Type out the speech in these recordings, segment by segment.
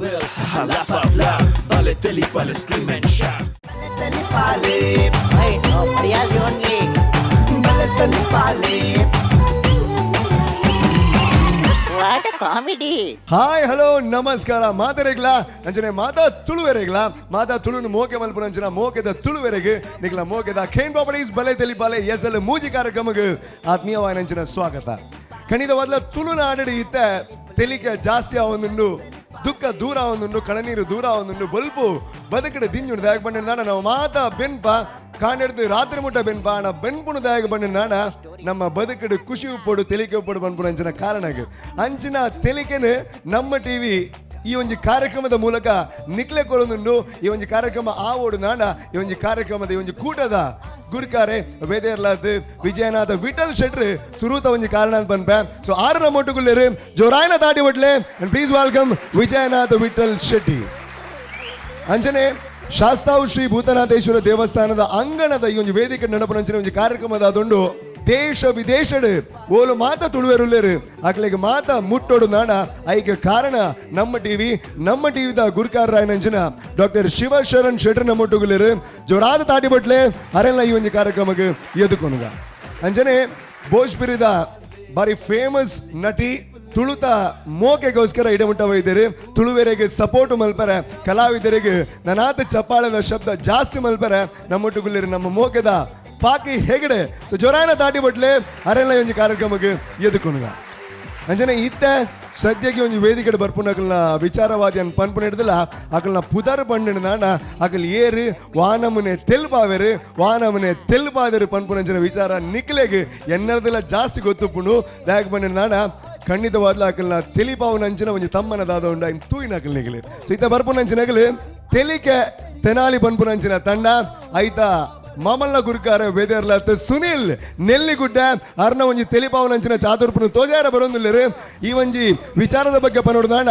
LOL, haha, laugh out loud. Bale teli pale, scream and shout. Wait, no, Priyas only. What a comedy. Hi, hello, ನಮಸ್ಕಾರ ಮಾತರೆಗ್ಲ ಅಂಚನೆ ಮಾತಾ ತುಳುವೆರೆಗ್ಲ. ಮಾತಾ ತುಳುನು ಮೋಕೆ ಮಲ್ಪುನ ಅಂಚನ ಮೋಕೆದ ತುಳುವೆರೆಗ್ ನಿಗ್ಲ ಮೋಕೆದ ಖೇನ್ ಪ್ರಾಪರ್ಟೀಸ್ ಬಲೆ ತೆಲಿ ಬಾಲೆ ಎಸ್ ಎಲ್ ಮೂಜಿ ಕಾರ್ಯಕ್ರಮಕ್ಕೆ ಆತ್ಮೀಯವಾದ ಅಂಚನ ಸ್ವಾಗತ. ಖಂಡಿತವಾದ್ಲ ತುಳುನಾಡು ಇತ್ತ ತೆಲಿಕೆ ಜಾಸ್ತಿ ಆವೊಂದುಂಡು, ದುಃಖ ದೂರ ಆವೊಂದುಂಡು, ಕಳನೀರು ದೂರ ಆವೊಂದುಂಡು, ಬೊಲ್ಪು ಬದುಕಡೆ ದಿಂಜುಂಡು. ದಾಯಕ ಬಂಡ ನಾಡ ನಾವು ಮಾತಾ ಬೆನ್ಪ ಕಾಂಡೆಡ್ದು ರಾತ್ರಿ ಮುಟ್ಟ ಬೆನ್ಪ ಅಣ್ಣ ಬೆನ್ಪುಣು. ದಾಯಕ ಬಂಡ ನಾಡ ನಮ್ಮ ಬದುಕಡು ಖುಷಿ ಉಪ್ಪೊಡು, ತೆಲಿಕೆ ಉಪ್ಪೊಡು ಪನ್ಪುನ ಅಂಚಿನ ಕಾರಣಗ್ ಅಂಚಿನ ತೆಲಿಕೆನು ನಮ್ಮ ಟಿವಿ ಈ ಒಂಜಿ ಕಾರ್ಯಕ್ರಮದ ಮೂಲಕ ನಿಕ್ಲೆ ಕೊರೊಂದುಂಡು. ಈ ಒಂಜಿ ಕಾರ್ಯಕ್ರಮ ಆವೋಡು ನಾಡ ಈ ಒಂಜಿ ಕಾರ್ಯಕ್ರಮದ ಈ ಒಂಜಿ ಕೂಟದ ಗುರುಕಾರೆ ವೇದೇರ್ಲಾದ್ ವಿಜಯನಾಥ ವಿಠಲ್ ಶೆಟ್ರು ಸುರೂತ ಒಂಜಿ ಕಾರಣ ಪನ್ಪೆ. ಸೊ ಆರನ ಮೊಟ್ಟುಗುಲ್ಲೇರು ಜೋರಾಯನ ತಾಟಿ ಒಟ್ಲೆ and please welcome Vijayanatha Vittal Shetty. ಅಂಚನೆ ಶಾಸ್ತಾವು ಶ್ರೀ ಭೂತನಾಥೇಶ್ವರ ದೇವಸ್ಥಾನದ ಅಂಗಣದ ಈ ಒಂದು ವೇದಿಕೆ ನಡಪುನಂಚಿನ ಒಂಜಿ ಕಾರ್ಯಕ್ರಮದ ಅದೊಂಡು ದೇಶ ವಿದೇಶಡ್ ಓಲು ಮಾತ ತುಳುವೆರುಲ್ಲೇರು ಅಕ್ಲೆಗ್ ಮಾತ ಮುಟ್ಟೋಡು ನಾಡ ಐಕೆ ಕಾರಣ ನಮ್ಮ ಟಿವಿ. ನಮ್ಮ ಟಿವಿದ ಗುರುಕಾರ ರಾಯನಂಚಿನ ಡಾಕ್ಟರ್ ಶಿವಶರಣ್ ಶೆಟ್ಟರ್ ನಮ್ಮೊಟ್ಟುಗುಲ್ಲೇರು. ಜೋರಾದ ತಾಟಿ ಬಟ್ಲೆ ಅರೆಲ್ಲ ಈ ಒಂದು ಕಾರ್ಯಕ್ರಮಕ್ಕೆ ಎದುಕೊನುಗ. ಅಂಚನೆ ಭೋಜ್ಪುರಿದ ಬಾರಿ ಫೇಮಸ್ ನಟಿ, ತುಳುತ ಮೋಕೆಗೋಸ್ಕರ ಇಡಮುಟ್ಟ ಒಯ್ದರು, ತುಳುವೆರೆಗೆ ಸಪೋರ್ಟ್ ಮಲ್ಪರೆ, ಕಲಾವಿದರಿಗೆ ನನಾತ ಚಪ್ಪಾಳದ ಶಬ್ದ ಜಾಸ್ತಿ ಮಲ್ಪರೆ ನಮ್ಮೊಟ್ಟುಗುಲ್ಲಿರು ನಮ್ಮ ಮೋಕೆದ ಪಾಕಿ ಹೆಗಡೆ. ಸೊ ಜೊರಾನ ತಾಟಿ ಬಟ್ಲೆ ಅರೆಲ್ಲ ಒಂಜಿ ಕಾರ್ಯಕ್ರಮಕ್ಕೆ ಎದುಕೊನುಗ. ಅಂಚನೆ ಇತ್ತೆ ಸದ್ಯಕ್ಕೆ ಒಂಜಿ ವೇದಿಕೆ ಬರ್ಪುನಕಲ್ನ ವಿಚಾರವಾದಿ ಅನ್ ಪನ್ಪುನ ಹಿಡ್ದಲ್ಲ ಅಕಲ್ನ ಪುದರ್ ಪಂಡಿನ ನಾಡ ಅಕಲ್ ಏರು ವಾನಮುನೆ ತೆಲ್ಪಾವೆರು ವಾನಮುನೆ ತೆಲ್ಪಾದರು ಪನ್ಪುನಂಚಿನ ವಿಚಾರ ನಿಕ್ಲೆಗ್ ಎನ್ನರ್ದೆಲ್ಲ ಜಾಸ್ತಿ ಗೊತ್ತುಪ್ಪುಂಡು. ದಾಯಕ ಪಂಡಿನ ನಾಡ ಖಂಡಿತವಾದ್ಲ ಅಕಲ್ನ ತೆಲಿಪಾವುನಂಚಿನ ಒಂಜಿ ತಮ್ಮನ ದಾದ ಉಂಡು ಐನ್ ತೂಯಿನ ಅಕಲ್ ನಿಗಲಿ. ಸೊ ಇತ್ತ ಬರ್ಪುನಂಚಿನಗಲು ತೆಲಿಕೆ ತೆನಾಲಿ ಪನ್ಪುನಂಚಿನ ತಂಡ. ಐತ ಮಾಮಲ್ಲ ಗುರುಕಾರ ವೇದೇರ್ಲಾತ್ ಸುನಿಲ್ ನೆಲ್ಲಿಗುಡ್ಡ ಅರ್ನ ಒಂಜಿ ತೆಲಿಪಾವನಂಚಿನ ಚಾತುರ್ಪುನ ತೋಜಾರ ಬರೋದಿಲ್ಲರು. ಈ ಒಂಜಿ ವಿಚಾರದ ಬಗ್ಗೆ ಪನೋಡ್ದಾಣ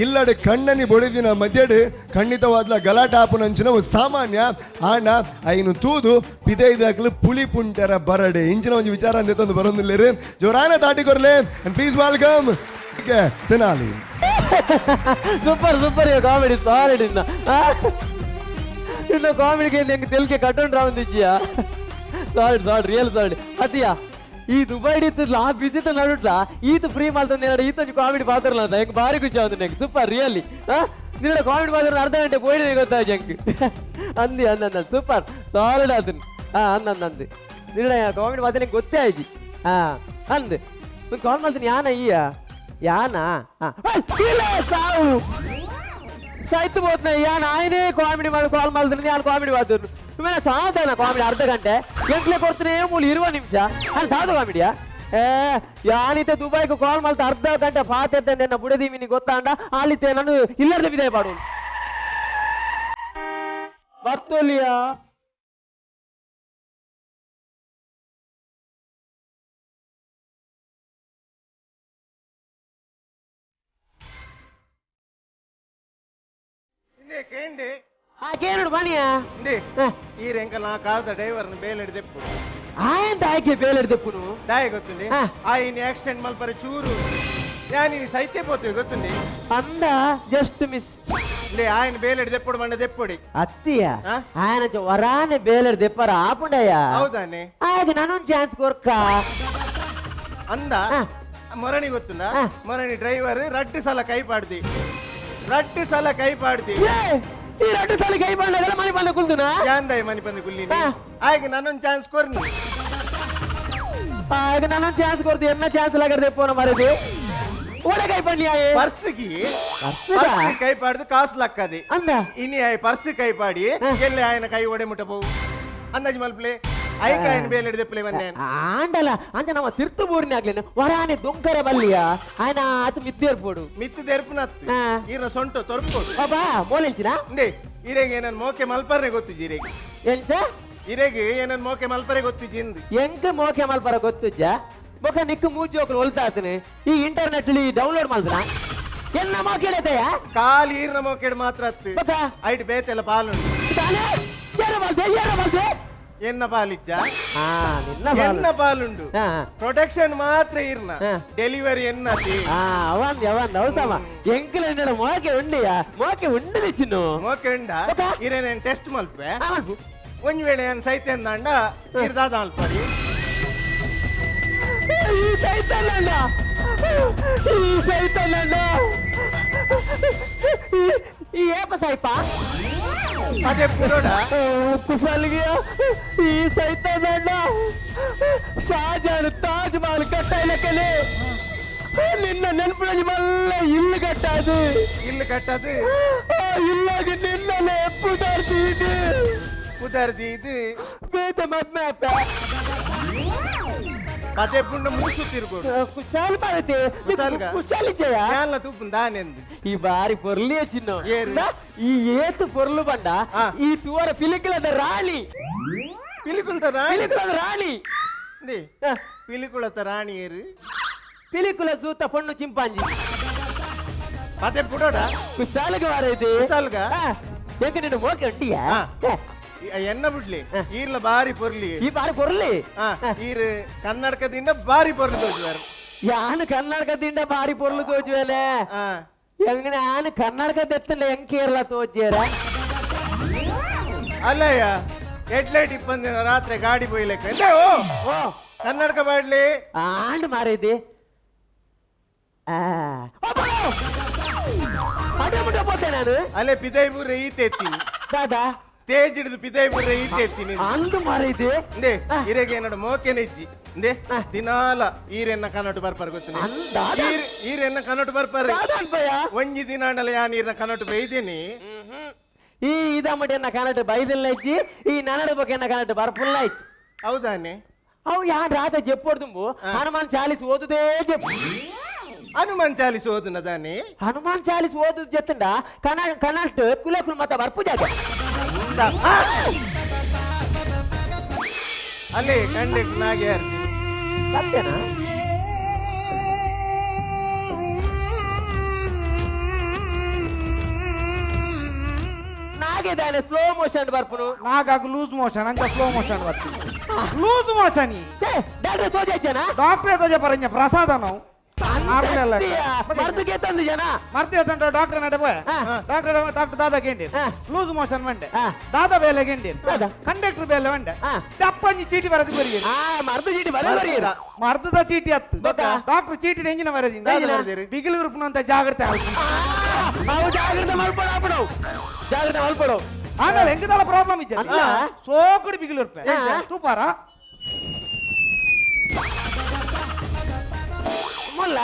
ಇಲ್ಲಡೆ ಕಣ್ಣನಿ ಬೊಡಿದಿನ ಮಧ್ಯಡ್ ಖಂಡಿತವಾದ್ಲ ಗಲಾಟೆ ಆಪುನಂಚಿನ ಒಂದು ಸಾಮಾನ್ಯ ಆಂಡ ಐನು ತೂದು ಪಿದೈದಾಕ್ಲು ಪುಳಿ ಪುಂಟರ ಬರಡೆ ಇಂಚಿನ ಒಂಜಿ ವಿಚಾರ ಅಂತ ಬರೋದಿಲ್ಲರು. ಜೋರಾನ ತಾಟಿ ಕೊರ್ಲೆ and please welcome Tenali. Super super comedy solid. ಇನ್ನ ಇನ್ನು ಕಾಮಿಡಿಗೆ ಹೆಂಗೆ ತೆಲಿಕೆ ಕಟ್ಟೊಂಡ್ರ ಒಂದಿಜ್ಜಿಯಾ. Solid solid, real solid. ಅತಿಯಾ ಈ ದುಬೈ ಇತ್ತಲ್ಲ ಆ ಬಿಸಿತ ನಡುಟ್ಲ ಈತ ಫ್ರೀ ಮಾಡ್ತಾನೆ ಎರಡು ಈತ ಕಾಮಿಡಿ ಪಾತ್ರಲ್ಲ ಅಂತ ಹೆಂಗ್ ಭಾರಿ ಖುಷಿ ಆಗುತ್ತೆ ನಂಗೆ. Super really. ನಿನ್ನ ಕಾಮಿಡಿ ಪಾತ್ರ ಅರ್ಧ ಗಂಟೆ ಪೋಯಿನ ಗೊತ್ತಾಯ್ತು ಹೆಂಗ್ ಅಂದಿ ಅಂದ ಅಂದ. ಸೂಪರ್ ಸಾಲಿಡ್ ಆತನು. ಹಾ ಅಂದ ಅಂದ ಅಂದ್ ನಿನ್ನ ಕಾಮಿಡಿ ಪಾತ್ರ ನಂಗೆ ಗೊತ್ತೇ ಆಯ್ತು. ಹಾ ಅಂದ್ ಕಾಲ್ ಮಾಡ್ತೀನಿ. ಯಾನ ಈಯ ಯಾನ ಇಲ್ಲ ಸಾವು ಸೈತ್ పోతున్నా. ಯಾನ್ ఆయనే ಕಾಮಿಡಿ ಮಾಡಿ ಕಾಲ್ ಮಾಡಿದ್ರೆ ಯಾನ್ ಕಾಮಿಡಿ ಮಾಡ್ತಾರೆ. ಸಾವುದಾನ ಕಾಮಿಡಿ ಅರ್ಧ ಗಂಟೆ ಎಂಕ್ಲೆ ಕೊಡ್ತಾನೆ ಮೂಲು ಇರುವ ನಿಮಿಷ ಅಲ್ಲಿ ಸಾವುದು ಕಾಮಿಡಿಯಾ. ಏ ಯಾನಿತೆ ದುಬೈಗೆ ಕಾಲ್ ಮಾಡ್ತಾ ಅರ್ಧ ಗಂಟೆ ಪಾತೆದ್ದೆ ನನ್ನ ಬುಡದಿ ಮಿನಿ ಗೊತ್ತಾಂಡ ಆಲಿತೆ ನಾನು ಇಲ್ಲರ್ದ ಬಿದಾಯ ಪಾಡು ಬರ್ತೋಲಿಯಾ. ಇಂದೆ ಕೇಂಡೆ. ಆ ಕೇನುಡು ಬಣಿಯ. ಇಂದೆ ಈ ರೆಂಕಲ್ ನಾ ಕಾರ್ದ ಡ್ರೈವರ್ನ ಬೇಲೆ ಹಿಡಿದೆಪ್ಪು. ಆಯಂತ ಆಯ್ಕೆ ಬೇಲೆ ಹಿಡ್ದೆಪ್ಪುನು. ದಾಯ ಗೊತ್ತುಂಡಿ? ಹಾ. ಆ ಇನ್ ಆಕ್ಸಿಡೆಂಟ್ ಮಲ್ಪರೆ ಚೂರು ಯಾನ್ ಇನಿ ಸೈತ್ಯ ಪೋತುವೆ ಗೊತ್ತುಂಡಿ. ಅಂದ ಜಸ್ಟ್ ಮಿಸ್. ಇಂದೆ ಆಯನ ಬೇಲೆ ಹಿಡಿದೆಪ್ಪುಡು ಮಂಡ ದೆಪ್ಪುಡಿ. ಅತ್ತಿಯ. ಆ? ಆಯನ ವರಾನೆ ಬೇಲೆ ದೆಪ್ಪರ ಆಪುಂಡಯ್ಯ. ಹೌದಾನೆ? ಆಗ ನಾನೊಂದು ಚಾನ್ಸ್ ಕೊರ್ಕ. ಅಂದ. ಹಾ. ಮೊರಣಿ ಗೊತ್ತುಂಡ? ಹಾ. ಮೊರಣಿ ಡ್ರೈವರ್ ರಡ್ಡು ಸಲ ಕೈ ಪಾಡ್ದಿ, ರಡ್ಡು ಸಲ ಕೈ ಪಾಡ್ದಿ. ಏ, ಈ ಎರಡು ಸಲ ಕೈ ಬಂದಾಗಲ್ಲ ಮನೆ ಬಂದ ಕುಲ್ದುನಾ. ಯಾಂದಾಯ್ ಮನಿ ಬಂದು ಗುಲ್ಲಿನಿ. ಹಾ. ಆಯ್ಕೆ ನಾನೊಂದು ಚಾನ್ಸ್ ಕೊರ್ನಿ. ಆಗ ನಾನೊಂದು ಚಾನ್ಸ್ ಕೊಡ್ತಿ ಎನ್ನ ಚಾನ್ಸ್ ಲಗರ್ದೆ ಪೋನ ಮರದು ಒಳ್ಳೆ ಕೈ ಪಂಡಿ ಆಯೆ. ಪರ್ಸ್ಗೆ. ಪರ್ಸ್ಗಾ? ಪರ್ಸ್ ಕೈ ಪಾಡ್ದು ಕಾಸು ಲಕ್ಕದಿ. ಅಂದ. ಇನಿ ಆಯ್ ಪರ್ಸ್ ಕೈ ಪಾಡಿ ಎಲ್ಲಿ ಆಯನ ಕೈ ಒಡೆ ಮುಟ್ಟಬಹುದು ಅಂದಾಜು ಮಲ್ಪ್ಲೆ. ಐಕ ಆಯನ ಬೇಲೆ ಹಿಡಿದೆಪ್ಪಲೆ ಬಂದೆ. ಆಂಡಲ ಅಂಚ ನಮ್ಮ ತಿರ್ತು ಬೋರಿನ ಆಗ್ಲೇನು ವರಾನೆ ದೊಂಕರೆ ಬಲ್ಲಿಯ ಆಯನ ಆತ ಮಿತ್ತೇರ್ಪೋಡು. ಮಿತ್ತು ದೆರ್ಪುನತ್ತು. ಹಾ. ಈರ ಸೊಂಟ ತೊರ್ಪೋಡು. ಬಾಬಾ ಮೋಲೆಂಚಿನ. ಇಂದೆ ಇರೆಗೆ ಏನನ್ ಮೋಕೆ ಮಲ್ಪರ್ನೆ ಗೊತ್ತು ಜೀರೆಗೆ. ಎಂಚ? ಇರೆಗೆ ಏನನ್ ಮೋಕೆ ಮಲ್ಪರೆ ಗೊತ್ತು ಜಿಂದು. ಎಂಕ್ ಮೋಕೆ ಮಲ್ಪರ ಗೊತ್ತುಜ್ಜ ಬೊಕ ನಿಕ್ಕು ಮೂಜೋಕ್ಲು ಒಲ್ತಾತನೆ ಈ ಇಂಟರ್ನೆಟ್ ಲಿ ಡೌನ್ಲೋಡ್ ಮಲ್ತನ ಎನ್ನ ಮೋಕೆ ಹೇಳ್ತಯ್ಯ. ಕಾಲಿ ಈರ್ನ ಮೋಕೆಡ್ ಮಾತ್ರ ಅತ್ತು. ಬೊಕ? ಐಟ್ ಬೇತೆಲ್ಲ ಪಾಲುಂಡು. ತಾನೆ ಏರ ಮಲ್ತೆ ಏರ ಮಲ್ತೆ. ಎನ್ನ ಪಾಲಿಜ್ಜ ನಿನ್ನ ಎನ್ನ ಪಾಲುಂಡು ಪ್ರೊಟೆಕ್ಷನ್ ಮಾತ್ರ ಇರ್ನ ಡೆಲಿವರಿ ಎನ್ನತಿ ಅವಂದ್ ಅವಂದ್ ಹೌದಮ್ಮ ಎಂಕಲ ಎನ್ನಡ ಮೋಕೆ ಉಂಡಿಯಾ ಮೋಕೆ ಉಂಡಲಿ ಚಿನ್ನು ಮೋಕೆ ಉಂಡ ಇರೇನೇನು ಟೆಸ್ಟ್ ಮಲ್ಪೆ ಒಂಜಿ ವೇಳೆ ಏನು ಸೈತೆ ಅಂದಾಂಡ ಇರ್ದಾದ ಮಲ್ಪಡಿ ಈ ಸೈತನಣ್ಣ ಈ ಸೈತನಣ್ಣ ಈ ಏಪ ಸಾಯ್ಪ ಅದೇ ಪುಡೋಡ ಕುಸಲ್ಗೆ ಈ ಸೈತನಣ್ಣ ಶಾಜಾನ್ ತಾಜ್ ಮಹಲ್ ಕಟ್ಟಾಯ್ಲಕ್ಕಲೆ ನಿನ್ನ ನೆನಪಿನಲ್ಲಿ ಮಲ್ಲ ಇಲ್ಲು ಕಟ್ಟಾದು ಇಲ್ಲು ಕಟ್ಟದು ಇಲ್ಲಾಗಿ ನಿನ್ನಲೆ ಪುದಾರ್ದಿ ಪುದಾರ್ದಿ ಇದು ಬೇತ ಮದ್ಮೆ ಅಪ್ಪ ಪದೇ ಪುಂಡ ಮೂಸು ತಿರುಗೋಡು ಕುಶಾಲ್ ಮಾರತೆ ಕುಶಾಲ್ಗ? ಕುಶಾಲ್ ಇಜ್ಜಯ ಯಾನ್ಲ ತೂಪುನ್ ದಾನೆಂದು ಈ ಬಾರಿ ಪೊರ್ಲಿ ಚಿನ್ನು ಏರು? ಈ ಏತು ಪೊರ್ಲು ಬಂಡ ಈ ತುವರ ಪಿಲಿಕುಲದ ರಾಣಿ ಪಿಲಿಕುಲದ ರಾಣಿ ಪಿಲಿಕುಲದ ರಾಣಿ ಪಿಲಿಕುಲದ ರಾಣಿ ಏರು ಪಿಲಿಕುಲ ಸೂತ ಪೊಣ್ಣು ಚಿಂಪಾಂಜಿ ಪದೇ ಪುಡೋಡ ಕುಶಾಲ್ಗ ವಾರೈತಿ ಕುಶಾಲ್ಗ? ಎಂಕ ನಿನ್ನ ಮೋಕೆ ಉಂಟಿಯಾ ಎನ್ನ ಬಿಡ್ಲಿ ಈರ್ಲ ಬಾರಿ ಪೊರ್ಲಿ ಈ ಬಾರಿ ಪೊರ್ಲಿ ಈರ್ ಕನ್ನಡಕದಿಂದ ಬಾರಿ ಪೊರ್ಲು ತೋಜುವಾರು ಯಾನು ಕನ್ನಡಕದಿಂದ ಬಾರಿ ಪೊರ್ಲು ತೋಜುವೇನೆ ಎಂಗ ನಾನು ಕನ್ನಡಕ ಎತ್ತಂಡ ಹೆಂಗ್ ಕೇರಳ ತೋಜೇರ ಅಲ್ಲಯ್ಯ ಹೆಡ್ಲೈಟ್ ಇಪ್ಪಂದಿನ ರಾತ್ರಿ ಗಾಡಿ ಪೊಯ್ಲೆಕ್ಕ ಓ ಕನ್ನಡಕ ಬಾಡ್ಲಿ ಆಂಡ್ ಮಾರೈತಿ ಅಡೆ ನಾನು ಅಲ್ಲೇ ಪಿದೈಪುರ ಈತೆ ಎತ್ತೀನಿ ದಾದಾ ಸ್ಟೇಜ್ ಹಿಡಿದು ಪಿದೈಪುರ ಈತೆ ಎತ್ತೀನಿ ಅಂದು ಮಾರೈತಿ ಇಂದೇ ಇರೆಗೆ ಏನಡ ಮೋಕೆನೆ ಇಜ್ಜಿ ಇಂದೇ ದಿನಾಲ ಈರೆನ್ನ ಕನ್ನಡ ಬರ್ಪಾರ ಗೊತ್ತಿನಿ ಈರೆನ್ನ ಕನ್ನಡ ಬರ್ಪಾರ ಒಂಜಿ ದಿನ ಅಂಡಲ ಯಾನ್ ಈರ್ನ ಕನ್ನಡ ಬೈದೀನಿ ಈ ಇದಮ್ಮಟಿಯನ್ನ ಕನ್ನಡ ಬೈದಿಲ್ಲ ಇಜ್ಜಿ ಈ ನನ್ನಡ ಬಗ್ಗೆ ಕನ್ನಡ ಬರ್ಪುಲ್ಲ ಇಜ್ಜಿ ಹೌದಾನೆ ಅವು ಯಾನ್ ರಾತ ಜೆಪ್ಪೊಡ್ದುಂಬು ಹನುಮಾನ್ ಚಾಲಿಸ್ ಓದುದೇ ಜೆಪ್ಪು ಹನುಮಾನ್ ಚಾಲಿಸ್ ಓದುನ ದಾನೆ ಹನುಮಾನ್ ಚಾಲಿಸ್ ಓದು ಜೆತ್ತಂಡ ಕನ್ನಡ ಕನ್ನಡ ಕುಲ ಕುಲ ಮತ ಬರ್ಪು ಜಾಗ ಅಲ್ಲಿ ಕಂಡಕ್ಟರ್ ನಾಗೆ ಸತ್ಯನಾ ನಾಗೆ ದಾನೆ ಸ್ಲೋ ಮೋಷನ್ ಬರ್ಪುನು ನಾಗಾಗ ಲೂಸ್ ಮೋಷನ್ ಅಂಚ ಸ್ಲೋ ಮೋಷನ್ ಬರ್ತೀನಿ ಲೂಸ್ ಮೋಷನ್ ಡಾಕ್ಟರ್ ತೋಜಾಯ್ಚನ ಡಾಕ್ಟ್ರೇ ತೋಜ ಪರಂಜ ಪ್ರಸಾದ ನಾವು ಮರ್ದುಗೆ ತಂದು ಜನ ಮರ್ದು ತಂಡ ಡಾಕ್ಟರ್ ನಡೆ ಪೋಯ್ ಡಾಕ್ಟರ್ ಡಾಕ್ಟರ್ ದಾದಾ ಕೇಂಡಿ ಲೂಸ್ ಮೋಷನ್ ವಂಡೆ ದಾದಾ ಬೇಲೆ ಕೇಂಡಿ ಕಂಡಕ್ಟರ್ ಬೇಲೆ ವಂಡೆ ತಪ್ಪಂಜಿ ಚೀಟಿ ಬರದು ಬರಿ ಮರ್ದು ಚೀಟಿ ಬರ ಬರಿ ಮರ್ದದ ಚೀಟಿ ಹತ್ತು ಡಾಕ್ಟರ್ ಚೀಟಿ ಎಂಜಿನ ಬರದಿ ಬಿಗಿಲು ಅಂತ ಜಾಗ್ರತೆ ಜಾಗ್ರತೆ ಮಲ್ಪಡ ಜಾಗ್ರತೆ ಮಲ್ಪಡು ಆಮೇಲೆ ಹೆಂಗದಲ್ಲ ಪ್ರಾಬ್ಲಮ್ ಇಜ್ಜಿ ಸೋಕುಡಿ ಬಿಗಿಲು ರೂಪಾಯಿ ತೂಪಾರ ಮುಲ್ಲ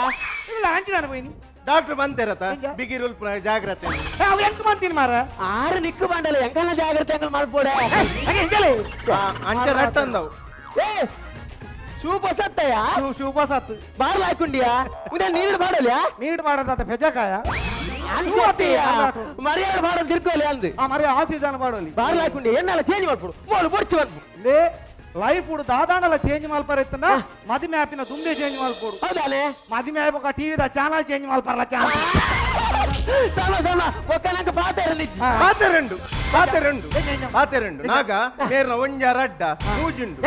ಇಲ್ಲ ಅಂಚಿದಾನ పోయిನಿ ಡಾಕ್ಟರ್ ಬಂತೇರತ ಬಿಗಿರುಲ್ ಜಾಗ್ರತೆ ಅವು ಎಂಕ ಬಂತೀನಿ ಮಾರ ಆರು ನಿಕ್ಕು ಬಂಡಲ ಎಂಕಲ್ಲ ಜಾಗ್ರತೆ ಅಂಗಲ್ ಮಲ್ಪೋಡೆ ಅಂಚ ರಟ್ಟಂದವು ಏ ಶೂಪ ಸತ್ತಯ್ಯ ಶೂಪ ಸತ್ತು ಬಾರ್ಲ ಹಾಕೊಂಡಿಯಾ ಉದೇ ನೀರು ಬಾಡಲ್ಯಾ ನೀರು ಬಾಡದ ಪೆಜಕಾಯ ಮರ್ಯಾದ ಬಾಡ ತಿರ್ಕೋಲಿ ಅಂದು ಆ ಮರ್ಯಾದ ಆ ಸೀಸನ್ ಬಾಡೋಲಿ ಬಾರ್ಲ ಹಾಕೊಂಡಿ ಎನ್ನಲ್ಲ ಚೇಂಜ್ ಮಾಡ್ಬಿಡು ಮೋಳು ಬೊಡ್ಚಿ ಬಂದ್ಬಿಡು ಲೇ ಲೈಫ್ ದಾದಾಂಡಲ ಚೇಂಜ್ ಮಲ್ಪರ ಇತ್ತಂಡ ಮದಿಮೆ ಆಪಿನ ದುಂಬೆ ಚೇಂಜ್ ಮಲ್ಪೋಡು ಹೌದಾನೆ ಮದಿಮೆ ಆಯ್ಬಕ ಟಿವಿದ ಚಾನಲ್ ಚೇಂಜ್ ಮಲ್ಪರಲ್ಲ ಚಾನಲ್ ತಮ ತಮ ಒಕ್ಕನಂಕ ಪಾತೆರಲಿ ಪಾತೆರಂಡು ಪಾತೆರಂಡು ಪಾತೆರಂಡು ನಾಗ ಮೇರ್ನ ಒಂಜ ರಡ್ಡ ಮೂಜುಂಡು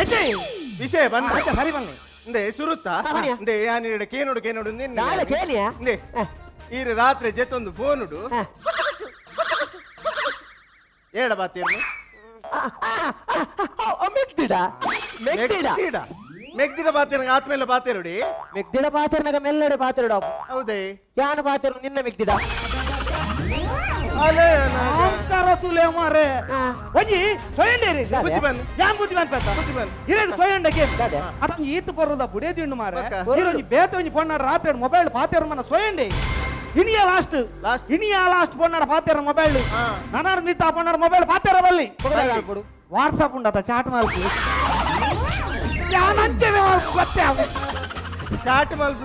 ವಿಷಯ ಬಂದ ಸರಿ ಬನ್ನಿ ಇಂದೆ ಸುರುತ್ತ ಇಂದೆ ಯಾನಿಡ ಕೇನೋಡು ಕೇನೋಡು ನಾಳೆ ಕೇನಿಯಾ ಇಂದೆ ಈ ರಾತ್ರಿ ಜೆತ್ತೊಂದು ಫೋನುಡು ಏಡ ಬಾತೇರ್ನು ಮೆಗ್ದಿಡ ಮೆಗ್ದಿಡ ಮೆಗ್ದಿಡ ಬಾತೇರ ಆತ್ಮೇಲೆ ಬಾತೇರುಡಿ ಮೆಗ್ದಿಡ ಬಾತೇರ್ನಾಗ ಮೆಲ್ಲಡೆ ಬಾತೇರುಡ ಹೌದೇ ಯಾನು ಬಾತೇರು ನಿನ್ನ ಮೆಗ್ದಿಡ ನಮಸ್ಕಾರ ತುಲೆ ಮಾರೆ ಒಂಜಿ ಸೊಯಂಡೇರಿ ಯಾನ್ ಬುದ್ಧಿ ಬನ್ ಪೆತ್ತ ಇರೇಗ್ ಸೊಯಂಡಕ್ಕೆ ಅತ ಈತ್ ಪೊರ್ರದ ಬುಡೇ ದಿಂಡು ಮಾರೆ ಇರೊಂಜಿ ಬೇತೆ ಒಂಜಿ ಪೊಣ್ಣಾಡ ರಾತ್ರಿ ಮೊಬೈಲ್ ಪಾತೇರು ಮನ ಸೊಯಂಡೆ ಇನಿಯ ಲಾಸ್ಟ್ ಇನಿಯ ಲಾಸ್ಟ್ ಪೊಣ್ಣಾಡ ಪಾತೇರ ಮೊಬೈಲ್ ನನಾಡ ಮಿತ್ತ ಪೊಣ್ಣಾಡ ಮೊಬೈಲ್ ಪಾತೇರ ಬಲ್ಲಿ ವಾಟ್ಸಪ್ ಉಂಡತ ಚಾಟ್ ಮಲ್ಪು ಗೊತ್ತೇ ಚಾಟ್ ಮಲ್ಪು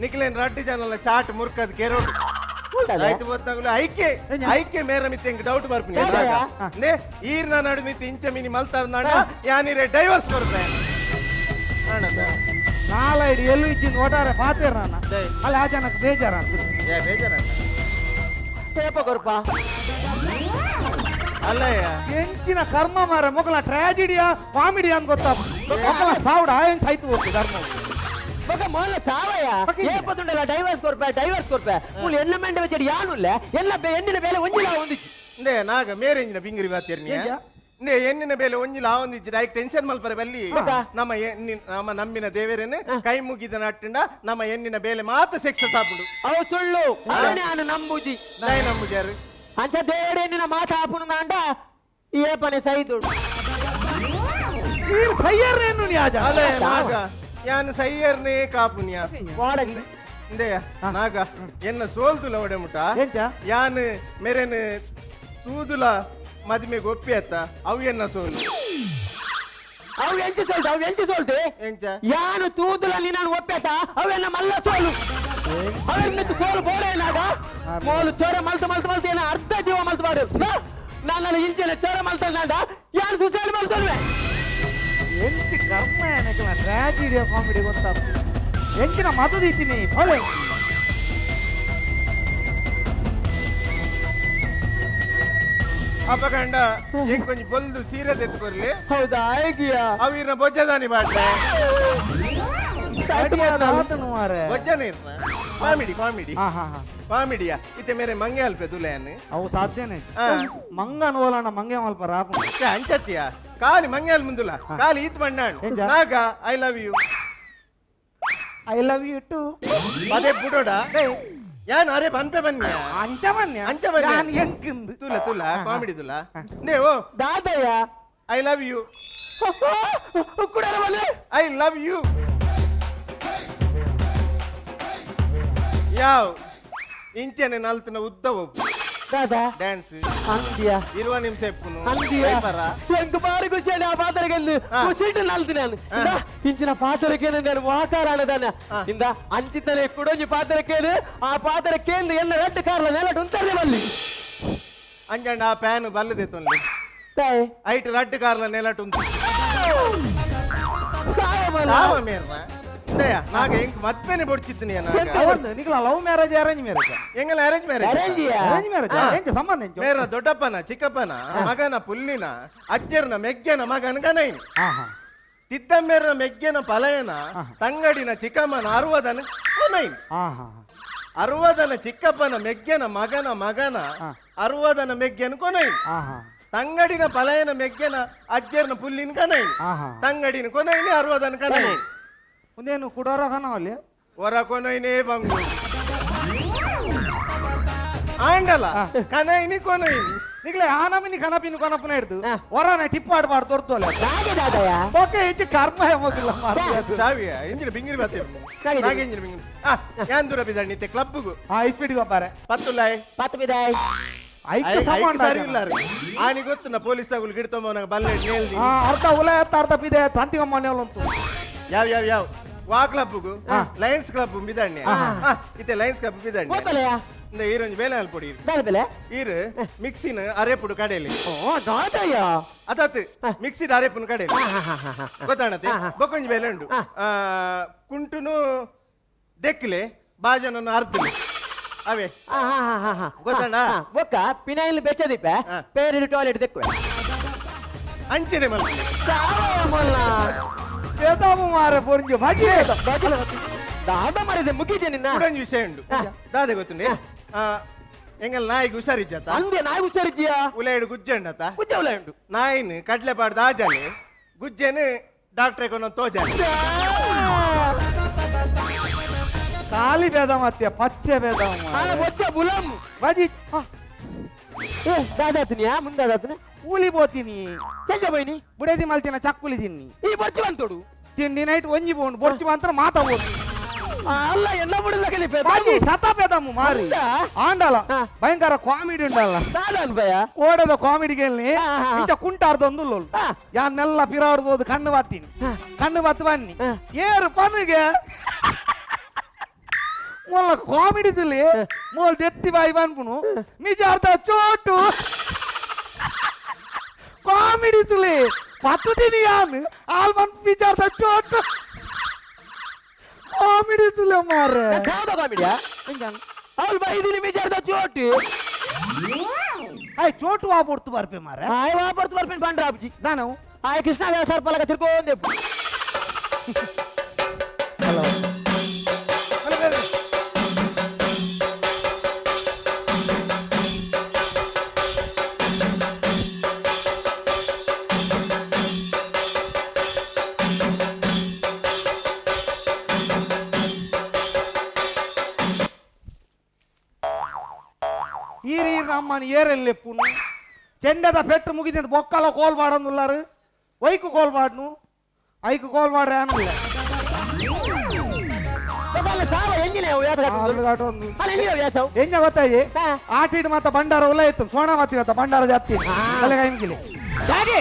ನಿಕ್ಲೇನ್ ರಡ್ಡು ಜನಲ್ಲ ಚಾಟ್ ಮುರ್ಕದ್ ಕೆರೋಡು ಆಯ್ತು ಗೊತ್ತಾಗಲು ಐಕೆ ಐಕೆ ಮೇರ ಮಿತ್ತೆ ಎಂಕ್ ಡೌಟ್ ಬರ್ಪಿನಿ ನೇ ಈರ್ನ ನಡು ಮಿತ್ತೆ ಇಂಚ ಮಿನಿ ಮಲ್ತಾರ ಯಾನಿರೆ ಡೈವರ್ಸ್ ಕೊರ್ಪೆ ನಾಲೈಡು ಎಲ್ಲು ಇಜ್ಜಿಂದ ಒಟಾರೆ ಪಾತೇರ ನಾನು ಅಲ್ಲಿ ಆ ಜನಕ್ಕೆ ಬೇಜಾರ ಬೇಜಾರ ಪೇಪ ಕೊರ್ಪ ಅಲ್ಲಯ್ಯ ಎಂಚಿನ ಕರ್ಮ ಮಾರ ಮೊಗಲ ಟ್ರಾಜಿಡಿಯಾ ಕಾಮಿಡಿಯಾ ಅಂತ ಗೊತ್ತಾ ಮೊಗಲ ಸಾವುಡ ಆಯನ್ ಸಾಯ್ತು ಹೋಗ್ತು ಧರ್ಮ ಬೊಕ ಮೊದಲ ಸಾವಯ ಏಪದುಂಡಲ ಡೈವರ್ಸ್ ಕೊರ್ಪೆ ಡೈವರ್ಸ್ ಕೊರ್ಪೆ ಮೂಲು ಎಲ್ಲ ಮೆಂಡ വെച്ചിട്ട് ಯಾನುಲ್ಲ ಎಲ್ಲ ಎಣ್ಣಿನ ಬೇಲೆ ಒಂಜಿಲ ಒಂದಿಚ್ಚಿ ಇಂದೆ ನಾಗ ಮೇರೆಂಜಿನ ಬಿಂಗಿರಿ ಬಾತಿರ್ನಿ ಇಂದೆ ಎಣ್ಣಿನ ಬೇಲೆ ಒಂಜಿಲ ಆವೊಂದಿಜ್ಜಿ ಡೈಕ್ ಟೆನ್ಷನ್ ಮಲ್ಪರೆ ಬಲ್ಲಿ ನಮ್ಮ ನಮ್ಮ ನಂಬಿನ ದೇವರೇನು ಕೈ ಮುಗಿದ ನಟ್ಟುಂಡ ನಮ್ಮ ಎಣ್ಣಿನ ಬೇಲೆ ಮಾತ್ರ ಸಕ್ಸಸ್ ಆಪುಂಡು ಅವು ಸುಳ್ಳು ಅವನೇ ಆನು ನಂಬುಜಿ ನಾಯಿ ನಂಬುಜಾರು ಅಂಚ ದೇವರೇ ನಿನ್ನ ಮಾತ ಆಪುನು ಅಂಡ ಏಪನೆ ಸೈದುಡು ಈ ಸೈಯರ್ರೇನು ನೀ ಆಜ ಅಲ್ಲ ನಾಗ ಯಾನ್ ಸೈಯರ್ನೇ ಕಾಪುನಿಯ ವಾಡಂಗಿ ಇಂದೆಯ ನಾಗ ಎನ್ನ ಸೋಲ್ದುಲ ಒಡೆ ಮುಟ ಎಂಚ? ಯಾನ್ ಮೆರೆನ್ ತೂದುಲ ಮದಿಮೆಗೆ ಒಪ್ಪಿ ಅತ್ತ ಅವು ಎನ್ನ ಸೋಲು ಅವು ಎಂಚ ಸೋಲ್ತು ಅವು ಎಂಚ ಸೋಲ್ತು ಎಂಚ ಯಾನು ತೂದುಲಲ್ಲಿ ನಾನು ಒಪ್ಪೇತ ಅವೆಲ್ಲ ಮಲ್ಲ ಸೋಲು ಅವೆಲ್ಲ ಮಿತ್ತು ಸೋಲು ಬೋರೇನಾಗ ಮೋಲು ಚೋರ ಮಲ್ತು ಮಲ್ತು ಮಲ್ತು ಏನ ಅರ್ಧ ಜೀವ ಮಲ್ತು ಬಾಡು ನನ್ನ ಇಂಚೆಲ್ಲ ಚೋರ ಮಲ್ತಂಡ ಯಾನು ಸುಸೈಡ್ ಮಲ್ತಲ್ವೆ ಎಂಚಿ ಕರ್ಮ ಏನಕ್ಕೆ ಟ್ರಾಜಿಡಿಯಾ ಕಾಮಿಡಿ ಗೊತ್ತಾಗ್ತದೆ ಎಂಚಿನ ಮದು ದೀತೀನಿ ಫಳೆ ಅಪಗಂಡ ಎಂಕ್ ಕೊಂಚ ಬೊಲ್ದು ಸೀರೆ ತೆತ್ಕೊರ್ಲಿ ಹೌದಾ ಆಯ್ಕಿಯಾ ಅವು ಇರ್ನ ಬೊಜ್ಜದಾನಿ ಬಾಟ್ಲೆ ಮಾರೆ ಬೊಜ್ಜನ ಇರ್ನ ಕಾಮಿಡಿ ಕಾಮಿಡಿ ಹಾ ಹಾ ಹಾ ಕಾಮಿಡಿಯಾ ಇತ್ತೆ ಮೇರೆ ಮಂಗೆ ಅಲ್ಪೆ ದುಲೇನ್ ಅವು ಸಾಧ್ಯನೇ ಹಾ. ಮಂಗನ ಓಲಣ್ಣ ಮಂಗೆ ಮಲ್ಪ ರಾಪು ಅಂಚತ್ತಿಯ ಕಾಲಿ ಮಂಗೆ ಅಲ್ ಮುಂದುಲ ಕಾಲಿ ಈತ್ ಮಣ್ಣಾಣು ಎಂಚ? ನಾಗ I love you I love you too ಅದೇ ಬುಡೋಡ ಯಾನ್ ಅರೆ ಬನ್ಪೆ ಬನ್ನಿ ಅಂಚ ಬನ್ನಿ ಅಂಚ ಬನ್ನಿ. ಯಾನ್ ಎಂಕಿಂದು ತುಲ ತುಲ ಕಾಮಿಡಿ ತುಲ ನೇವು ದಾದಯ್ಯ I love you ಕುಡಲ ಬಲ್ಲೆ I love you ಯಾವ್ ಇಂಚನೆ ನಲ್ತನ ಉದ್ದ ಒಪ್ಪು ದಾದಾ ಡ್ಯಾನ್ಸ್ ಅಂದ್ಯ ಇರುವ ನಿಮಿಷ ಎಪ್ಪುನು ಅಂದ್ಯ ವೈಪರ. ಎಂಕ್ ಬಾರಿ ಖುಷಿ ಆ ಪಾತ್ರಕ್ಕೆ ಹಾ. ಖುಷಿ ನಲ್ತಿ ನಾನು ಇಂದ ಇಂಚಿನ ಪಾತ್ರಕ್ಕೆ ನಾನು ವಾತಾರಾಣದಾನ ಇಂದ ಅಂಚಿತನೆ ಕುಡೊಂಜಿ ಪಾತ್ರಕ್ಕೆ ಆ ಪಾತ್ರಕ್ಕೆ ಎಲ್ಲ ರೆಡ್ ಕಾರ್ಲ ನೆಲಟ್ ಉಂತರ್ನೆ ಬಲ್ಲಿ ಅಂಜಂಡ ಆ ಪ್ಯಾನ್ ಬಲ್ಲದೆ ತೊನ್ಲಿ ತಾಯಿ ಐಟ್ ರಡ್ಡು ಕಾರ್ಲ ನೆಲಟು ಉಂತು ಸಾಯ ಮಲ್ಲ ಯಾವ ಮೇರ್ನ ದಯ ನಾಗ ಎಂಕ್ ಮತ್ಪೆನೆ ಬೊಡ್ಚಿತ್ತಿನಿ ನಾಗ ಒಂದು ನಿಖಲ ಲವ್ ಮ್ಯಾರೇಜ್ ಅರೇಂಜ್ ಮ್ಯಾರೇಜ್ ಎಂಗಲ ಅರೇಂಜ್ ಮ್ಯಾರೇಜ್ ಅರೇಂಜಿಯಾ ಅರೇಂಜ್ ಮ್ಯಾರೇಜ್ ಎಂಚ ಸಂಬಂಧ ಎಂಚ ಮೇರ್ನ ದೊಡ್ಡಪ್ಪನ ಚಿಕ್ಕಪ್ಪನ ಮಗನ ಪುಲ್ಲಿನ ಅಜ್ಜರ್ನ ಮೆಗ್ಗೆನ ಮಗನ ಗನೈನ್ ಹಾ ಹಾ ತಿದ್ದಮ್ಮೇರ್ನ ಮೆಗ್ಗೆನ ಪಲಯನ ತಂಗಡಿನ ಚಿಕ್ಕಮ್ಮನ ಅರುವದನ ಕೊನೈನ್ ಹಾ ಹಾ ಅರುವದನ ಚಿಕ್ಕಪ್ಪನ ಮೆಗ್ಗೆನ ಮಗನ ಮಗನ ಅರುವದನ ಮೆಗ್ಗೆನ ಕೊನೈನ್ ಹಾ ಹಾ ತಂಗಡಿನ ಪಲಯನ ಮೆಗ್ಗೆನ ಅಜ್ಜರ್ನ ಪುಲ್ಲಿನ ಕನೈನ್ ಆಹಾ. ತಂಗಡಿನ ಕೊನೈನಿ ಅರುವದನ ಕನೈನ್ ಒಂದೇನು ಕುಡೋರ ಕನವಲ್ಲಿ ಹೊರ ಕೊನೈನೇ ಬಂಗು ಆಂಡಲ ಕನೈನಿ ಕೊನೈನಿ ನಿಗ್ಲೆ ಆನಮಿನಿ ಕನಪಿನ ಕನಪನ ಹಿಡ್ದು ಹೊರನ ಟಿಪ್ಪಾಡ್ ಪಾಡ್ ತೋರ್ತೋಲೆ ನಾಗೆ ದಾದಯ್ಯ ಓಕೆ ಹೆಚ್ಚು ಕರ್ಮ ಹೋಗಿಲ್ಲ ಸಾವಿಯ ಇಂಜಿನ ಬಿಂಗಿರಿ ಬಾತೆ ನಾಗೆ ಇಂಜಿನ ಬಿಂಗಿರಿ ಆ ಯಾನ್ ದೂರ ಬಿದ್ದಾಣಿ ನಿತ್ತೆ ಕ್ಲಬ್ಗೂ ಹಾ ಇಸ್ಪೀಟಿಗೆ ಒಬ್ಬಾರೆ ಪತ್ತುಲಾಯ್ ಪತ್ತು ಬಿದಾಯ್ ಐಕ್ಯ ಸಮಾನ ಸರಿ ಇಲ್ಲ ರೀ ಆನಿ ಗೊತ್ತು ನಾ ಪೊಲೀಸ್ ತಗುಲ್ ಗಿಡ್ತೊಂಬ ನಂಗೆ ಬಲ್ಲೆ ನೇಲ್ದಿ ಹಾ ಅರ್ಧ ಉಲ ಎತ್ತ ಅರ್ಧ ಪಿದೆ ತಂತಿಗಮ್ಮ ಉಂಟು ಯಾವ ಯಾವ ಯಾವ ವಾ ಕ್ಲಬ್ಗೂ ಲಯನ್ಸ್ ಕ್ಲಬ್ ಬಿದ್ದಾಣಿ ಇತ್ತೆ ಲಯನ್ಸ್ ಕ್ಲಬ್ ಬಿದ್ದಾಣಿ ಹೋತಲೆಯ ಇಂದ ಈರೊಂಜಿ ಬೇಲೆ ಅಲ್ಪೊಡಿ ದಾದ ಬೆಲೆ ಈರು ಮಿಕ್ಸಿನ ಅರೆಪುಡು ಕಡೆಯಲ್ಲಿ ಓ ದಾದಯ್ಯ ಅದಾತ್ ಮಿಕ್ಸಿದ ಅರೆಪುನ ಕಡೆಯಲ್ಲಿ ಗೊತ್ತಾಣತೆ ಬೊಕ್ಕೊಂಜಿ ಬೇಲೆ ಉಂಡು ಕುಂಟುನು ದೆಕ್ಲೆ ಬಾಜನನ್ನು ಅರ್ಧಲೆ ಅವೇ ಗೊತ್ತಣ್ಣ? ಬೊಕ್ಕ ಪಿನೈಲ್ ಬೆಚ್ಚದಿಪ್ಪೆ ಹಾ. ಪೇರಿಡು ಟಾಯ್ಲೆಟ್ ದೆಕ್ಕುವೆ ಅಂಚನೆ ಮಲ್ಪಲೆ ಸಾವ ಮೊಲ್ಲ ಬೇದಾಮು ಮಾರೆ ಪೊರಿಂಜು ಬಜಿ ದಾದ ಮರಿದೆ ಮುಗಿದೆ ನಿನ್ನ ಕುಡೊಂಜಿ ವಿಷಯ ಉಂಡು ದಾದೆ ಗೊತ್ತುಂಡೆ ಎಂಗಲ್ ನಾಯಿಗೆ ಹುಷಾರಿಜ್ಜಾತ ಅಂದೆ ನಾಯಿ ಹುಷಾರಿದ್ದೀಯಾ ಉಲೇಡು ಗುಜ್ಜೆ ಉಂಡತ ಗುಜ್ಜೆ ಉಲ ಉಂಟು ನಾಯಿನ್ ಕಡ್ಲೆ ಪಾಡ್ದು ಆಜಾಲೆ ಗುಜ್ಜೆನು ಡಾಕ್ಟ್ರೆ ಕೊನೊಂದು ತೋಜಾಲೆ ಖಾಲಿ ಬೇದ ಮತ್ತೆ ಪಚ್ಚೆ ಬೇದ ಅಲ್ಲ ಬೊಚ್ಚ ಬುಲಂ ಬಜಿ ಏ ದಾದಾತನಿಯಾ ಮುಂದಾದಾತನ ಕೂಲಿ ಪೋತೀನಿ ಕೆಂಜ ಬೈನಿ ಬುಡೇದಿ ಮಲ್ತಿನ ಚಕ್ಕುಲಿ ತಿನ್ನಿ ಈ ಬೊಚ್ಚು ಬಂತೋಡು ತಿಂಡಿ ನೈಟ್ ಒಂಜಿ ಪೋಂಡು ಬೊರ್ಚು ಮಾತ್ರ ಮಾತಾ ಹೋತು ಅಲ್ಲ ಎಲ್ಲ ಬುಡಲ್ಲ ಕಲಿಪೆ ಬಾಜಿ ಶತ ಬೇದಮ್ಮು ಮಾರಿ ಉಂಟಾ? ಆಂಡಲ ಹಾ. ಭಯಂಕರ ಕಾಮಿಡಿ ಉಂಡಲ್ಲ ದಾದ ಭಯ ಓಡದ ಕಾಮಿಡಿಗೆ ಹಾ, ಹಾ, ಹಾ. ಇಂಚ ಕುಂಟಾರ್ದೊಂದು ಹಾ. ಯಾನ್ನೆಲ್ಲ ಪಿರಾಡ್ಬೋದು ಕಣ್ಣು ಬಾತ್ತೀನಿ ಕಣ್ಣು ಬತ್ತು ಬನ್ನಿ ಹಾ. ಏರು ಪನ್ನುಗೆ ಮೊಲ್ಲ ಕಾಮಿಡಿ ತುಲಿ ಮೋಲ್ ದೆತ್ತಿ ಬಾಯಿ ಬನ್ಪುನು ನಿಜ ಅರ್ಧ ಚೋಟು ಕಾಮಿಡಿ ತುಲಿ ಪತ್ತು ತಿನಿ ಯಾನ್ ಆಲ್ ಬನ್ ನಿಜ ಅರ್ಧ ಚೋಟು ಕಾಮಿಡಿ ತುಲೆ ಮಾರ್ರೆ ಕಾದ ಕಾಮಿಡಿಯಾ ಅವಳು ಬೈದಿನಿ ಮಿಜಾರ್ದ ಚೋಟಿ ಆಯ್ ಚೋಟು ವಾ ಪೊರ್ತು ಬರ್ಪೆ ಮಾರೆ ಆಯ್ ವಾ ಪೊರ್ತು ಬರ್ಪೆ ಬಂಡ್ರ ಅಬ್ಜಿ ದಾನವು ಆಯ್ ಕೃಷ್ಣ ಸರ್ಪಲಗ ತಿರ್ಕೊಂದೆ ಹಲೋ ಈರ್ ಈರ್ ನಮ್ಮನ ಏರೆಲ್ಲೆಪ್ಪುನು ಚೆಂಡದ ಪೆಟ್ಟು ಮುಗಿದ ಬೊಕ್ಕಲ ಕೋಲ್ಬಾಡಂದುಲ್ಲಾರು ಒಯ್ಕು ಕೋಲ್ಬಾಡ್ನು ಐಕು ಕೋಲ್ಬಾಡ್ರೆ ಅನ್ನಲ್ಲ ಎಂಜ ಗೊತ್ತಾಯಿ ಆಟಿಡ್ ಮಾತ ಬಂಡಾರ ಉಲ್ಲ ಇತ್ತು ಸೋಣ ಮಾತಿನ ಬಂಡಾರ ಜಾತಿ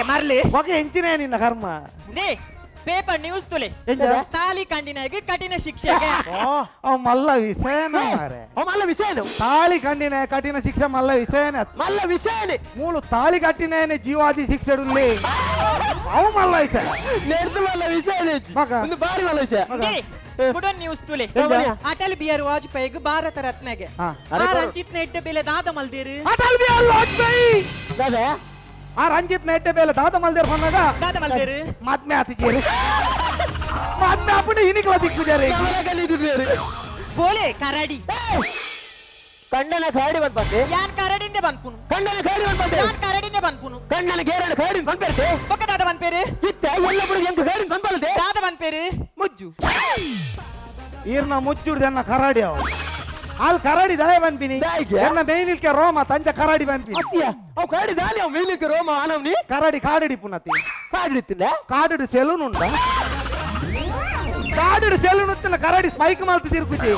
ಮರ್ಲಿ ಒಕೆ ಎಂಚಿನೇ ನಿನ್ನ ಕರ್ಮ ಪೇಪರ್ ನ್ಯೂಸ್ ತುಲೆ ತಾಲಿ ಕಂಡಿನಾಗಿ ಕಠಿಣ ಶಿಕ್ಷೆ ಅವ್ ಮಲ್ಲ ವಿಷಯನ ಮಾರೆ ಮಲ್ಲ ವಿಷಯನು ತಾಳಿ ಕಂಡಿನ ಕಠಿಣ ಶಿಕ್ಷೆ ಮಲ್ಲ ವಿಷಯನ ಮಲ್ಲ ವಿಷಯನೇ ಮೂಲು ತಾಳಿ ಕಟ್ಟಿನೇ ಜೀವಾದಿ ಶಿಕ್ಷೆ ಅವು ಮಲ್ಲ ವಿಷಯ ನೆಡ್ದು ಮಲ್ಲ ವಿಷಯ ಒಂದು ಬಾರಿ ಮಲ್ಲ ವಿಷಯ ಕುಡನ್ ನ್ಯೂಸ್ ತುಲೆ ಅಟಲ್ ಬಿಹಾರಿ ವಾಜಪೇಯಿಗೆ ಭಾರತ ರತ್ನಗೆ ಆ ರಂಜಿತ್ ನೆಡ್ಡೆ ಬೆಲೆ ದಾದ ಮಲ್ದಿರು ಅಟಲ್ ಬಿಹಾರಿ ವಾಜಪೇಯಿ ಆ ರಂಜಿತ್ ನೆಡ್ಡೆ ಬೆಲೆ ದಾದ ಮಲ್ದಿರು ಹೊನ್ನಾಗ ದಾದ ಮಲ್ದಿರು ಮದ್ಮೆ ಆತಿಜೇರು ಮದ್ಮೆ ಆಪುಂಡ ಇನಿಕ್ಲ ದಿಕ್ಕುಜಾರೆ ಬೋಲೆ ಕರಡಿ ಕಣ್ಣನ ಕಾಡಿ ಬಂದ್ಪಂತೆ ಯಾನ್ ಕರಡಿಂದೆ ಬಂದ್ಪುನು ಕಣ್ಣನ ಕಾಡಿ ಬಂದ್ಪಂತೆ ಯಾನ್ ಕರಡಿಂದೆ ಬಂದ್ಪುನು ಕಣ್ಣನ ಗೇರನ ಕಾಡಿ ಬಂದ್ಪೇರ್ತೆ ಬೊಕ್ಕ ದಾದ ಬಂದ್ಪೇರು ಇತ್ತ ಎಲ್ಲ ಬುಡು ಎಂಕ ಕಾಡಿ ಬಂದ್ಪಲ್ತೆ ದಾದ ಬಂದ್ಪೇರು ಮುಜ್ಜು ಈರ್ನ ಮುಚ್ಚುಡ್ದೆನ್ನ ಕರಡಿ ಅವ ಅಲ್ಲಿ ಕರಡಿ ದಾಯ ಬಂದ್ಪಿನಿ ಎನ್ನ ಮೇಯ್ನಿಲ್ಕೆ ರೋಮ ತಂಜ ಕರಡಿ ಬಂದ್ಪಿನಿ ಅತ್ತಿಯ ಅವು ಕರಡಿ ದಾಲಿ ಅವು ಮೇಯ್ನಿಲ್ಕೆ ರೋಮ ಆನವ್ನಿ ಕರಡಿ ಕಾಡಿಡಿ ಪುನತಿ ಕಾಡಿಡಿತ್ತಿಲ್ಲ ಕಾಡಿಡು ಸೆಲೂನ್ ಉಂಡ ಕಾಡಿಡು ಸೆಲೂನ್ ಉತ್ತಿನ ಕರಡಿ ಸ್ಪೈಕ್ ಮಾಲ್ತಿ ತಿರುಕುಜಿ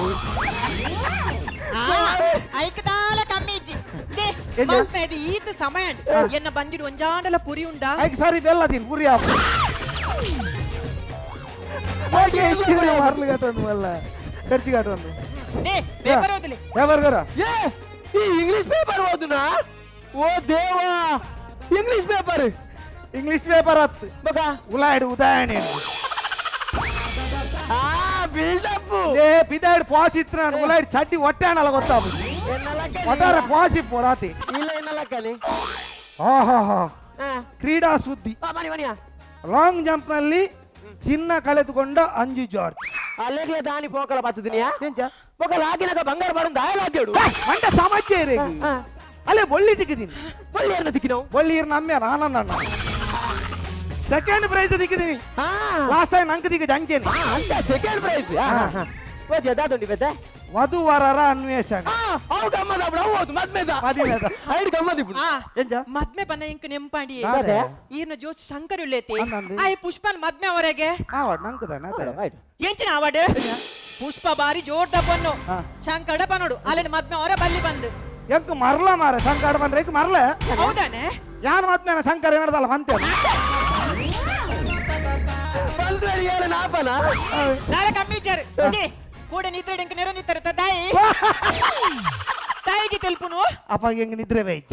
ಐಕದಾಲ ಕಮ್ಮಿಜ್ಜಿ they ಈತ ಸಮಯ ಎನ್ನ ಬಂದಿಡು ಒಂಜಾಂಡಲ ಪುರಿ ಉಂಡ ಐಕ್ ಸಾರಿ ಬೆಲ್ಲ ತಿನ್ ಪುರಿ ಆಪು ಮರ್ಲು ಕಟ್ಟೊಂದು ಮಲ್ಲ ಕರ್ಚಿ ಕಟ್ಟೊಂದು ಪೇಪರ್ ಓದಲಿ ಪೇಪರ್ ಗರ ಏ ಈ ಇಂಗ್ಲಿಷ್ ಪೇಪರ್ ಓದುನಾ ಓ ದೇವಾ ಇಂಗ್ಲಿಷ್ ಪೇಪರ್ ಇಂಗ್ಲಿಷ್ ಪೇಪರ್ ಅತ್ ಬಕ ಉಲಾಯ್ಡು ಉದಾಹರಣೆ ಆ ಬಿಲ್ಡಪ್ ಏ ಬಿದಾಯ್ಡು ಪಾಸ್ ಇತ್ತು ನಾನು ಉಲಾಯ್ಡು ಚಡ್ಡಿ ಹೊಟ್ಟೆ ಅಣಲ್ಲ ಗೊತ್ತಾಗ ಒಟ್ಟಾರೆ ಪಾಸ್ ಪೊಡಾತಿ ಇಲ್ಲ ಎನ್ನಲಕ್ಕಲಿ ಆಹಾ ಕ್ರೀಡಾ ಸುದ್ದಿ ಲಾಂಗ್ ಜಂಪ್ ನಲ್ಲಿ ಚಿನ್ನ ಕಳೆದುಕೊಂಡ ಅಂಜು ಜಾರ್ಜ್ ಅಲ್ಲೇಗ್ಲೆ ದಾನಿ ಪೋಕಲ ಬತ್ತದಿನಿಯಾ ಪೋಕಲ ಆಗಿನಕ ಬಂಗಾರ ಬಾಡು ದಾಯಲಾಗ್ಯಾಡು ಮಂಡ ಸಮಾಜ ರೇ ಅಲ್ಲೇ ಬೊಳ್ಳಿ ತಿಕ್ಕಿದೀನಿ ಬೊಳ್ಳಿ ಏನ ತಿಕ್ಕಿನವು ಬೊಳ್ಳಿ ಇರ್ ನಮ್ಮೆ ಆನಂದ ಅಣ್ಣ ಸೆಕೆಂಡ್ ಪ್ರೈಸ್ ತಿಕ್ಕಿದೀನಿ ಲಾಸ್ಟ್ ಟೈಮ್ ಅಂಕ ದಿಕ್ಕ ಜಂಕೇನಿ ಅಂತ ಸೆಕೆಂಡ್ ಪ್ರೈಸ್ ಓದ್ಯಾ ದಾದುಂಡಿ ಬೇತೆ ವಧುವರರ ಅನ್ವೇಷಣೆ ಅವು ಗಮ್ಮದ ಅವು ಹೌದು ಮದ್ಮೆದ ಮದ್ಮೆದ ಐಡ್ ಗಮ್ಮದ ಇಪ್ಪು ಎಂಜ ಮದ್ಮೆ ಬನ್ನ ಇಂಕ ನೆಂಪಾಂಡಿ ದಾದೆ? ಈರ್ನ ಜೋಶ್ ಶಂಕರ್ ಉಳ್ಳೇತಿ ಅಂದಂದು. ಆಯ್ ಪುಷ್ಪನ್ ಮದ್ಮೆ ಅವರೆಗೆ ಆವಡ್ ನಂಕದಾನೆ ಅದೇ ಎಂಚಿನ ಅವಾರ್ಡ್ ಪುಷ್ಪ ಬಾರಿ ಜೋರ್ದ ಪನ್ನು ಶಂಕಡ ಪನ್ನೋಡು ಅಲ್ಲಿನ ಮದ್ಮೆ ಅವರ ಬಲ್ಲಿ ಬಂದು ಎಂಕ್ ಮರ್ಲ ಮಾರೆ ಶಂಕರ ಬಂದ್ರೆ ಎಂಕ್ ಮರ್ಲ ಹೌದಾನೆ ಯಾನ್ ಮದ್ಮೆನ ಶಂಕರ ಏನದಲ್ಲ ಬಂತೆ ಬಂದ್ರೆ ಏನ ನಾಪನ ನಾಳೆ ಕಮ್ಮಿ ಇಚ್ಚಾರು ಕೂಡ ನಿದ್ರೆ ಇಂಕ ನೆರೊಂದಿತ್ತಾರೆ ತಾಯಿ ತಾಯಿಗೆ ತೆಲ್ಪುನು ಅಪ್ಪ ಹೆಂಗ್ ನಿದ್ರೆ ಬೈಚ್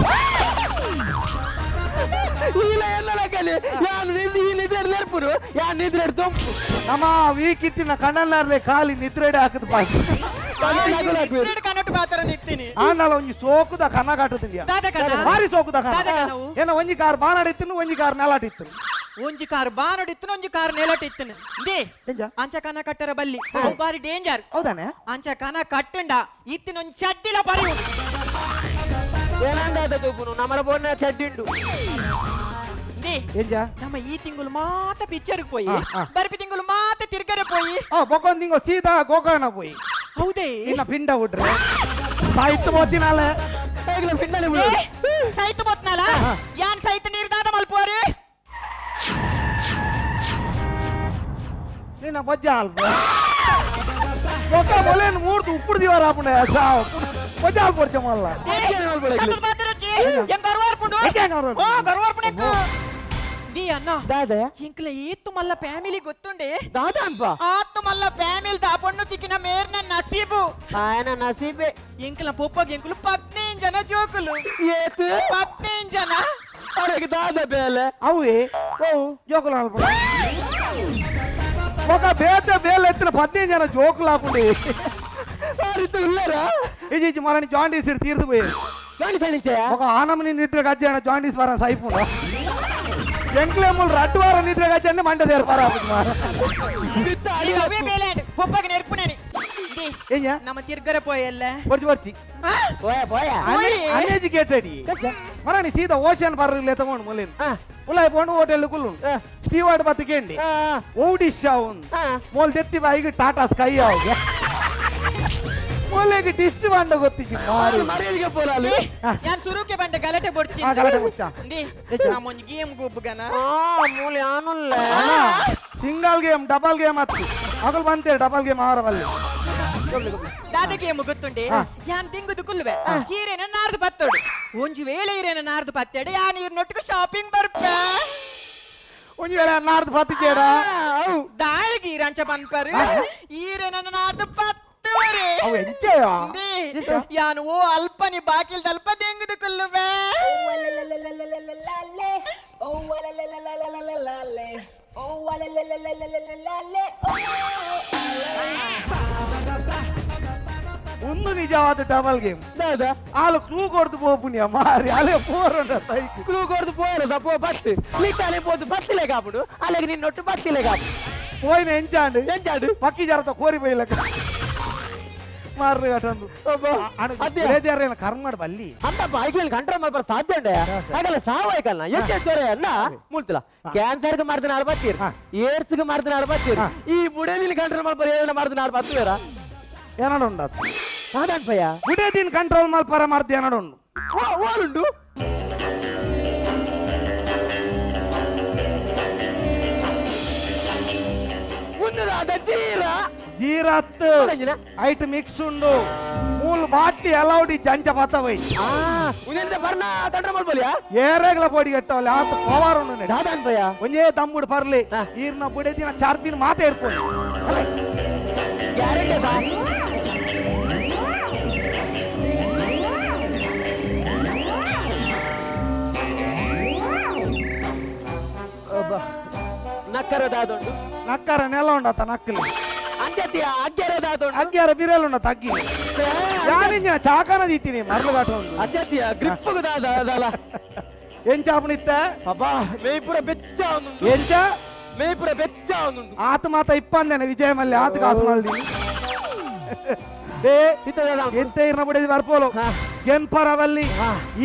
ಇಲ್ಲ ಎಲ್ಲ ಕಲಿ ಯಾನ್ ನಿದ್ರೆ ಈ ನಿದ್ರೆ ನೆರ್ಪುರು ಯಾನ್ ನಿದ್ರೆ ತೊಂಪು ನಮ್ಮ ವೀಕ್ ಇತ್ತಿನ ಕಣ್ಣಲ್ಲಾರ್ಲೆ ಖಾಲಿ ನಿದ್ರೆಡೆ ಹಾಕದ ಬಾಕಿ ಕನ್ನಡ ಪಾತ್ರ ನಿತ್ತೀನಿ ಆಂಡಲ ಒಂಜಿ ಸೋಕುದ ಕನ್ನ ಕಾಟುತ್ತಿಲ್ಲ ದಾದ ಕನ್ನ? ಭಾರಿ ಸೋಕುದ ಕನ್ನ ದಾದ ಕನವು? ಏನ ಒಂಜಿ ಕಾರ್ ಬಾನಾಡಿತ್ತು ಒಂಜಿ ಕಾರ್ ನೆಲಾಟಿತ್ತು ಒಂಜಿ ಕಾರ್ ಬಾನಡಿತ್ತು ಒಂಜಿ ಕಾರ್ ನೆಲಟಿತ್ತು they ಎಂಜ? ಅಂಚ ಕನ ಕಟ್ಟರ ಬಲ್ಲಿ ಅವು ಬಾರಿ ಡೇಂಜರ್ ಹೌದಾನೆ ಅಂಚ ಕನ ಕಟ್ಟುಂಡ ಇತ್ತಿನ ಒಂಜಿ ಚಡ್ಡಿಲ ಪರಿ ಏನಂದ ತೂಪುನು ನಮ್ಮರ ಬೋರ್ನ ಚಡ್ಡಿಂಡು they ಎಂಜ ನಮ್ಮ ಈ ತಿಂಗಳು ಮಾತ ಪಿಕ್ಚರ್ ಪೋಯಿ ಆ, ಆ. ಬರ್ಪಿ ತಿಂಗಳು ಮಾತ ತಿರ್ಗರೆ ಪೋಯಿ ಆ ಬೊಕೊಂದ್ ಹಿಂಗೋ ಸೀದಾ ಗೋಕರ್ಣ ಪೋಯಿ ಹೌದೇ ಇನ್ನ ಪಿಂಡ ಬಿಟ್ರೆ ಸಾಯ್ತು ಮೋತಿನಾಲೆ ಈಗಲೇ ಪಿಂಡಲೆ ಏ, ಸೈತು ಬತ್ನಲ ಯಾನ್ ಸೈತು ನೀರ್ ದಾದ ಮಲ್ಪುವರು ನಿನ್ನ ಬೊಜ್ಜ ಅಲ್ಪ ಬೊಕ್ಕ ಮೊಲೇನ್ ಮೂರ್ದು ಉಪ್ಪುಡು ದಿವಾರ ಆಪುಂಡ ಸಾವು ಬೊಜ್ಜ ಆಲ್ಪೊಡ್ಚ ಮಲ್ಲ the ಅಣ್ಣ ದಾದ ಇಂಕ್ಲ ಈತ್ತು ಮಲ್ಲ ಫ್ಯಾಮಿಲಿ ಗೊತ್ತುಂಡೆ ದಾದ ಅನ್ಪ ಆತ್ತು ಮಲ್ಲ ಫ್ಯಾಮಿಲಿ ದಾಪಣ್ಣು ತಿಕ್ಕಿನ ಮೇರ್ನ ನಸೀಬು ಆಯನ ನಸೀಬೆ ಇಂಕ್ಲ ಪೊಪ್ಪಗೆ ಇಂಕ್ಲು 15 ಜನ ಜೋಕುಲು ಏತು 15 ಜನ ಅವ್ರಿಗೆ ದಾದ ಬೇಲೆ ಅವೇ ಓ ಜೋಕುಲು ಅಲ್ಪ ఒక ಬೇತ ಬೇಲೆ ಎತ್ತಿನ 15 ಜನ ಜೋಕುಲು ಆಪುಂಡೆ ಆರಿತ್ತು ಉಲ್ಲರ ಇಜಿ ಮರಣ ಜಾಂಡೀಸ್ ತೀರ್ದು ಪೋಯಿ ಜಾಂಡೀಸ್ ಹೇಳಿಂಚೆ ఒక ಆನಮನಿ ನಿದ್ರೆ ಗಜ್ಜೆ ಜಾಂಡೀಸ್ ವಾರ ಸೈಪುಂಡು ಎಂಕ್ಲೆ ಮೂಲ ರಡ್ಡು ವಾರ ನಿದ್ರೆ ಗಜ್ಜೆ ಮಂಡ ದೇರ್ ಪಾರ ಅವೇ ಬೇಲೆ ಪೊಪ್ಪಗ ನೆರ್ಪುನನಿ ಏನ್ಯಾ? ನಮ್ಮ ತಿರ್ಗರ ಪೋಯಲ್ಲ ಬರ್ಚಿ ಬರ್ಚಿ ಪೋಯ ಪೋಯ ಅನ್ಎಜುಕೇಟೆಡ್ ಮರಣಿ ಸೀದಾ ಓಷನ್ ಬರ್ಲಿ ತಗೊಂಡು ಮುಲಿನ್ ಉಲಾಯ್ ಪೋಂಡು ಹೋಟೆಲ್ ಕುಲ್ಲು ಸ್ಟೀವಾರ್ಡ್ ಬತ್ತಿಕೆಂಡಿ ಓ ಡಿಶ್ ಆವುಂದು ಮೋಲ್ ದೆತ್ತಿ ಬಾಯಿಗೆ ಟಾಟಾ ಸ್ಕೈ ಆವುಗೆ ಮೋಲೆಗೆ ಡಿಶ್ ಬಂಡ ಗೊತ್ತಿಗೆ ಮಾರಿ ಮರೆಯಲಿಗೆ ಪೋಲಾಲು ಯಾನ್ ಸುರುಕೆ ಬಂಡ ಗಲಾಟೆ ಬೊಡ್ಚಿ ಆ, ಗಲಾಟೆ ಬೊಡ್ಚಾ. ನಮ್ಮ ಒಂಜಿ ಗೇಮ್ ಗೊಬ್ಬುಗನ ಮೂಲೆ ಆನುಲ್ಲ ಸಿಂಗಲ್ ಗೇಮ್ ಡಬಲ್ ಗೇಮ್ ಅತ್ತು ಅಗಲ್ ಬಂತೆ ಡಬಲ್ ಗೇಮ್ ಆರವಲ್ಲಿ ದಾದ ಗೇಮ್ ಗೊತ್ತುಂಡೆ ಯಾನ್ ತಿಂಗುದು ಕುಲ್ಲುವೆ ಹೀರೇನ ನಾರ್ದು ಪತ್ತೋಡು ಒಂಜಿ ವೇಳೆ ಹೀರೇನ ನಾರ್ದು ಪತ್ತೇಡು ಯಾನ್ ಈರ್ನೊಟ್ಟಿಗೆ ಶಾಪಿಂಗ್ ಬರ್ಪ ಒಂಜಿ ವೇಳೆ ನಾರ್ದು ಪತ್ತಿ ಚೇಡ ದಾಳಿಗೆ ಈರಂಚ ಪನ್ಪರು ಈರೇನ ನಾರ್ದು ಪತ್ತುವರೆ ಅವು ಎಂಚೆಯಾ ಯಾನು ಓ ಅಲ್ಪನಿ ಬಾಕಿಲ್ದ ಅಲ್ಪ ದೆಂಗುದು ಕುಲ್ಲುವೆ ಒಂದು ನಿಜವಾದ ಡಬಲ್ ಗೇಮ್ ಆಲು ಕ್ಲೂ ಕೊಡ್ದು ಪೋಪುನಿಯ ಮಾರಿ ಅಲೆ ಪೋರಂಡ ತೈಕ್ ಕ್ಲೂ ಕೊಡ್ದು ಪೋಯಲ್ಲ ಸಪೋ ಬತ್ತು ನಿಟ್ಟಾಲೆ ಪೋದು ಬತ್ತಿಲೆ ಕಾಪುಡು ಅಲೆಗೆ ನಿನ್ನೊಟ್ಟು ಬತ್ತಿಲೆ ಕಾಪು పోయిన ఎంచాండు ಎಂಚಾಂಡು? పక్కి జరత కోరి పోయిలక ಮಾರ್ರೆ ಅಟೊಂದು ಅದೇ ಕರ್ಮಾಡ್ ಬಲ್ಲಿ ಅಂತ ಬೈಕ್ನಲ್ಲಿ ಕಂಟ್ರೋಲ್ ಮಾಡ್ಬಾರ ಸಾಧ್ಯ ಉಂಡೆ ಹಾಗಲ್ಲ ಸಾವಾಯ್ಕಲ್ಲ ಎಷ್ಟು ಸೊರೆ ಅಲ್ಲ ಮುಳ್ತಿಲ್ಲ ಕ್ಯಾನ್ಸರ್ಗೆ ಮಾಡ್ತಾನೆ ಆಳು ಬತ್ತೀರ್ ಏಡ್ಸ್ಗೆ ಮಾಡ್ತಾನೆ ಆಳು ಬತ್ತೀರ್ ಈ ಬುಡೇದಿನ ಕಂಟ್ರೋಲ್ ಮಾಡ್ಬಾರ ಏನ ಮಾಡ್ತಾನೆ ಆಳು ಬತ್ತುವೇರ ಏನಡ ಉಂಡಾತು ಸಾಧಾರಣ ಪಯ್ಯ ಬುಡೇದಿನ ಕಂಟ್ರೋಲ್ ಮಲ್ಪರ ಮಾಡ್ತಿ ಏನಡ ಉಂಡು ಓಲುಂಡು ಉನ್ನದಾದ ಜೀರಾ ಜೀರತ್ ಓರಂಜಿನ? ಐಟ್ ಮಿಕ್ಸ್ ಉಂಡು ಮೂಲು ಬಾಟ್ಲಿ ಅಲೌಡ್ ಈ ಜಂಚ ಪತ್ತವೈ ಉಂದೆಂತ ಬರ್ನ ಕಂಟ್ರೋಲ್ ಮಾಡ್ಬೋಲಿಯಾ ಏರೇಗ್ಲ ಪೋಡಿ ಕಟ್ಟವಲ್ಲ ಆತ ಪವಾರ್ ಉಂಡು ನೆಡ್. ದಾದಾನ್ ಪಯ್ಯ ಒಂಜೇ ತಮ್ಮುಡು ಪರ್ಲಿ ಈರ್ನ ಬುಡೇದಿನ ಚಾರ್ಪಿನ ಮಾತೆ ಇರ್ಪೊಂಡು ಗ್ಯಾರಂಟಿ ಸಾ ನಕ್ಕರ ದಾದುಂಡು ನಕ್ಕರ ನೆಲ ಉಂಡತ ನಕ್ಕಲಿ ಅಂತ್ಯತಿಯ ಅಗ್ಗೆರ ದಾದುಂಡು ಅಗ್ಗಿಯರ ಬಿರೇಲ್ ಉಂಡ ತಗ್ಗಿ ಯಾನಿಂಜಿನ ಚಾಕನ ದೀತೀನಿ ಮರ್ಲು ಕಾಟ ಉಂಡು ಅಂತ್ಯತಿಯ ಗ್ರಿಪ್ಪು ದಾದ ದಾಲ ಎಂಚಾಪುನಿತ್ತ ಅಬ್ಬಾ ಮೇಯ್ಪುರ ಬೆಚ್ಚ ಉಂಡು ಎಂಚ ಮೇಯ್ಪುರ ಬೆಚ್ಚ ಉಂಡು ಆತ ಮಾತ ಇಪ್ಪಂದೇನೆ ವಿಜಯ ಮಲ್ಯ ಆತ ಕಾಸು ಮಲ್ದಿ ಏ ಎಂತ ಈರ್ನ ಬುಡೇದಿ ಬರ್ಪೋಲು ಎನ್ ಪರವಲ್ಲಿ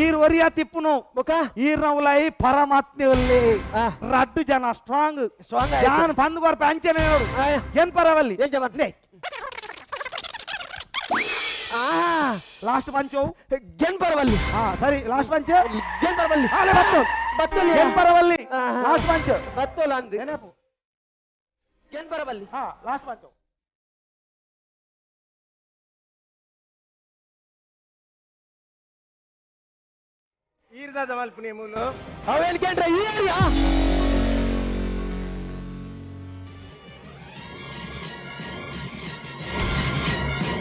ಈರ್ ಒರಿಯ ತಿಪ್ಪುನು ಮುಖ ಈರ್ನ ಉಲಾಯಿ ಪರಮಾತ್ಮೆ ಒಲ್ಲಿ ಆ. ರಡ್ಡು ಜನ ಸ್ಟ್ರಾಂಗ್ Strong ಆಯ್ತು. ಯಾನ್ ಪಂದು ಕೊರ್ಪ ಅಂಚನೆ ನೋಡು ಎನ್ ಪರವಲ್ಲಿ ಎಂಚ ಬಂದೆ ಆ ಲಾಸ್ಟ್ ಪಂಚು ಗೆನ್ ಪರವಲ್ಲಿ ಹಾ ಸರಿ ಲಾಸ್ಟ್ ಪಂಚ್ ಗೆನ್ ಪರವಲ್ಲಿ ಆಲೆ ಬತ್ತು ಬತ್ತೋಲಿ ಎನ್ ಪರವಲ್ಲಿ ಆ. ಲಾಸ್ಟ್ ಪಂಚ್ ಬತ್ತೋಲ ಅಂದು ನೆನಪು ಗೆನ್ ಪರವಲ್ಲಿ ಹಾ ಲಾಸ್ಟ್ ಪಂಚ್ ಈರ್ದಾದ ಮಲ್ಪುನಿ ಮೂಲು ಅವೇನ್ ಕೇಂದ್ರ ಈ ಏರಿಯಾ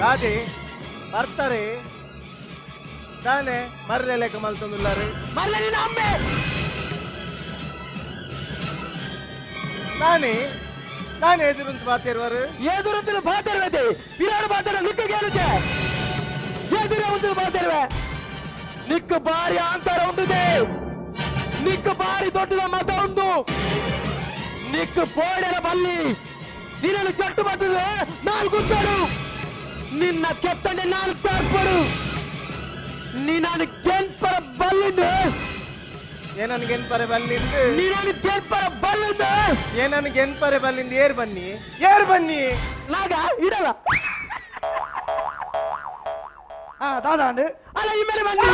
ದಾದಿ ಬರ್ತಾರೆ ತಾನೆ ಮರ್ಲೆ ಲೆಕ್ಕ ಮಲ್ತೊಂದುಲ್ಲಾರು ಮರ್ಲೆ ನಿನ್ನ ಅಮ್ಮೆ ತಾನೆ ತಾನೆ ಎದುರುಂತು ಬಾತಿರುವರು ಎದುರುಂತಲು ಬಾತಿರುವೆ ಬಿರಾಡು ಬಾತಿರ ನಿಕ್ಕ ಗೇಲುಚೆ ಎದುರು ಉಂಟು ಬಾತಿರುವೆ ನಿಕ್ಕ ಬಾರಿ ಅಂತರ ಉಂಟುದೆ ನಿಕ್ಕ ಬಾರಿ ದೊಡ್ಡದ ಮತ ಉಂಟು ನಿಕ್ಕ ಪೋಡೆರ ಬಲ್ಲಿ ನಿನ್ನನ್ನು ಚೊಟ್ಟು ಬರ್ತದೆ ನಾಲ್ಕು ಉತ್ತಡು ನಿನ್ನ ಕೆತ್ತನೆ ನಾಲ್ಕು ತಾರ್ಪಡು ನೀನು ಗೆಲ್ಪರ ಬಲ್ಲಿಂದು ಏನನ್ಗೆನ್ಪರೆ ಬಲ್ಲಿಂದು ನೀನು ಗೆಲ್ಪರ ಬಲ್ಲಿಂದು ಏನನ್ಗೆನ್ಪರೆ ಬಲ್ಲಿಂದು ಏರ್ ಬನ್ನಿ ಏರ್ ಬನ್ನಿ ನಾಗ ಇಡಲ್ಲ ಹಾ ದಾದಾಂಡು ಅಲ್ಲ ಈ ಮೇಲೆ ಬನ್ನಿ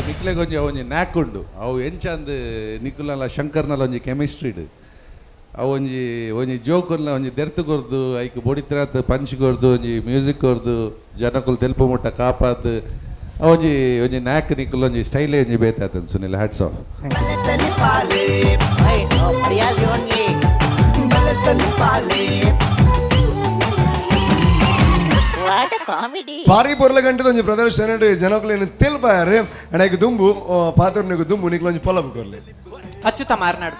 ನಿಕ್ಲೆಗ್ ಒಂಜಿ ಒಂಜಿ ನ್ಯಾಕ್ ಉಂಡು ಅವು ಎಂಚಂದ್ ನಿಕುಲಲ್ಲ ಶಂಕರ್ನಲ್ಲ ಒಂಜಿ ಕೆಮಿಸ್ಟ್ರಿಡ್ ಅವು ಒಂಜಿ ಒಂಜಿ ಜೋಕುಲ್ನ ಒಂಜಿ ದೆರ್ತು ಕೊರ್ದು ಐಕ್ ಬೊಡಿತ್ರಾತ್ ಪಂಚ್ ಕೊರ್ದು ಒಂಜಿ ಮ್ಯೂಸಿಕ್ ಕೊರ್ದು ಜನಕುಲು ತೆಲ್ಪು ಮುಟ್ಟ ಕಾಪಾತ್ ಅವು ಒಂಜಿ ಒಂಜಿ ನ್ಯಾಕ್ ನಿಕುಲ್ ಒಂಜಿ ಸ್ಟೈಲೇ ಒಂಜಿ ಬೇತೆ ಆತನ್ Sunil hats off what comedy ಬಾರಿ ಪೊರ್ಲ ಗಂಟದ ಒಂಜಿ ಪ್ರದರ್ಶನ ಜನಕುಲೆನ್ ತೆಲ್ಪಾಯರ್ ಅಡೈಕ್ ದುಂಬು ಪಾತ್ರನಿಗೆ ದುಂಬು ನಿಕ್ಲೊಂಜಿ ಪೊಲಬು ಕೊರ್ಲೆ ಅಚ್ಯುತ Marnadu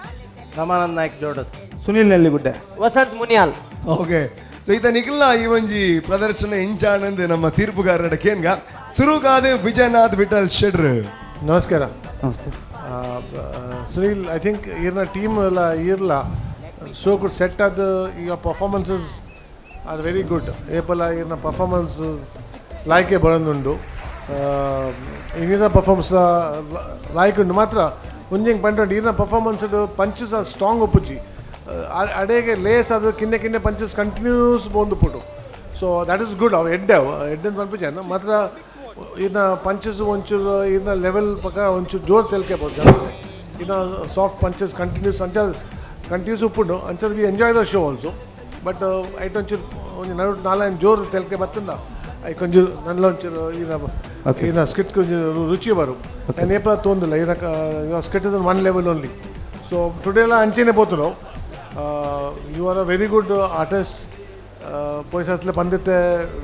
Ramanand Naik ಜೋಡಸ್. Sunil Nelligudde. Vasanth Muniyal. Okay, so ಈತ ನಿಖಿಲ್ನ ಈ ಒಂಜಿ ಪ್ರದರ್ಶನ ಇಂಚಾನಂದ್ ನಮ್ಮ ತೀರ್ಪುಗಾರರ ಕೇನ್ಗ ಸುರುಗಾದ ವಿಜಯನಾಥ್ ವಿಠಲ್ ಶೆಡ್ರು. ನಮಸ್ಕಾರ. ನಮಸ್ತೆ. ಸುನೀಲ್, I think ಈರ್ನ ಟೀಮ್ ಎಲ್ಲ ಈರ್ಲ ಸೋ ಗುಡ್ ಸೆಟ್ ಆದ ಈ ಪರ್ಫಾರ್ಮೆನ್ಸಸ್ are very good. ಏಪಲ ಈರ್ನ ಪರ್ಫಾರ್ಮೆನ್ಸ್ ಲಾಯ್ಕೆ ಬರೋದುಂಡು. ಇನ್ನಿದ ಪರ್ಫಾರ್ಮೆನ್ಸ್ ಲಾಯ್ಕ್ ಉಂಡು ಮಾತ್ರ ಒಂಜಿಂಗ್ ಪಂಡ ಈರ್ನ ಪರ್ಫಾರ್ಮೆನ್ಸ್ ಪಂಚಸ್ ಆರ್ ಸ್ಟ್ರಾಂಗ್ ಒಪ್ಪುಜಿ ಅಡೇಗೆ ಲೇಸ್ ಅದು ಕಿನ್ನೆ ಕಿನ್ನೆ ಪಂಚಸ್ ಕಂಟಿನ್ಯೂಸ್ ಬಂದು ಪುಟು. ಸೊ that is good. ಅವು ಎಡ್ಡೆ ಅವು ಎಡ್ಡೆ ಅಂತ ಪನ್ಪುಜಿ ಮಾತ್ರ. ಇನ್ನ ಪಂಚಸ್ ಒಂಚೂರು ಇನ್ನ ಲೆವೆಲ್ ಪ್ರಕಾರ ಒಂಚೂರು ಜೋರು ತೆಲ್ಕೆಬೋದು ಜನ. ಇನ್ನು ಸಾಫ್ಟ್ ಪಂಚಸ್ ಕಂಟಿನ್ಯೂಸ್ ಅಂಚ ಕಂಟಿನ್ಯೂಸ್ ಉಪ್ಪುಂಡು ಅಂಚದ we enjoy the show also. But ಐಟ್ ಒಂಚೂರು ಒಂಜಿ ನಡು ನಾಲ್ಕು ಜೋರು ತೆಲ್ಕೆ ಬತ್ತಂದ ಐಕ್ ಒಂಚೂರು ನನ್ನ ಒಂಚೂರು ಇನ್ನ ಇನ್ನ ಸ್ಕಿಟ್ ಒಂಚೂರು ರುಚಿ ಬರು. ನಾನು ಏಪಲ ತೋಂದಿಲ್ಲ ಇನ್ನ skit is one level only. So today ಎಲ್ಲ ಅಂಚೆನೆ ಪೋತು. You are a very good artist. ಪೊಯ್ಸತ್ಲೆ ಪಂದಿತ್ತೆ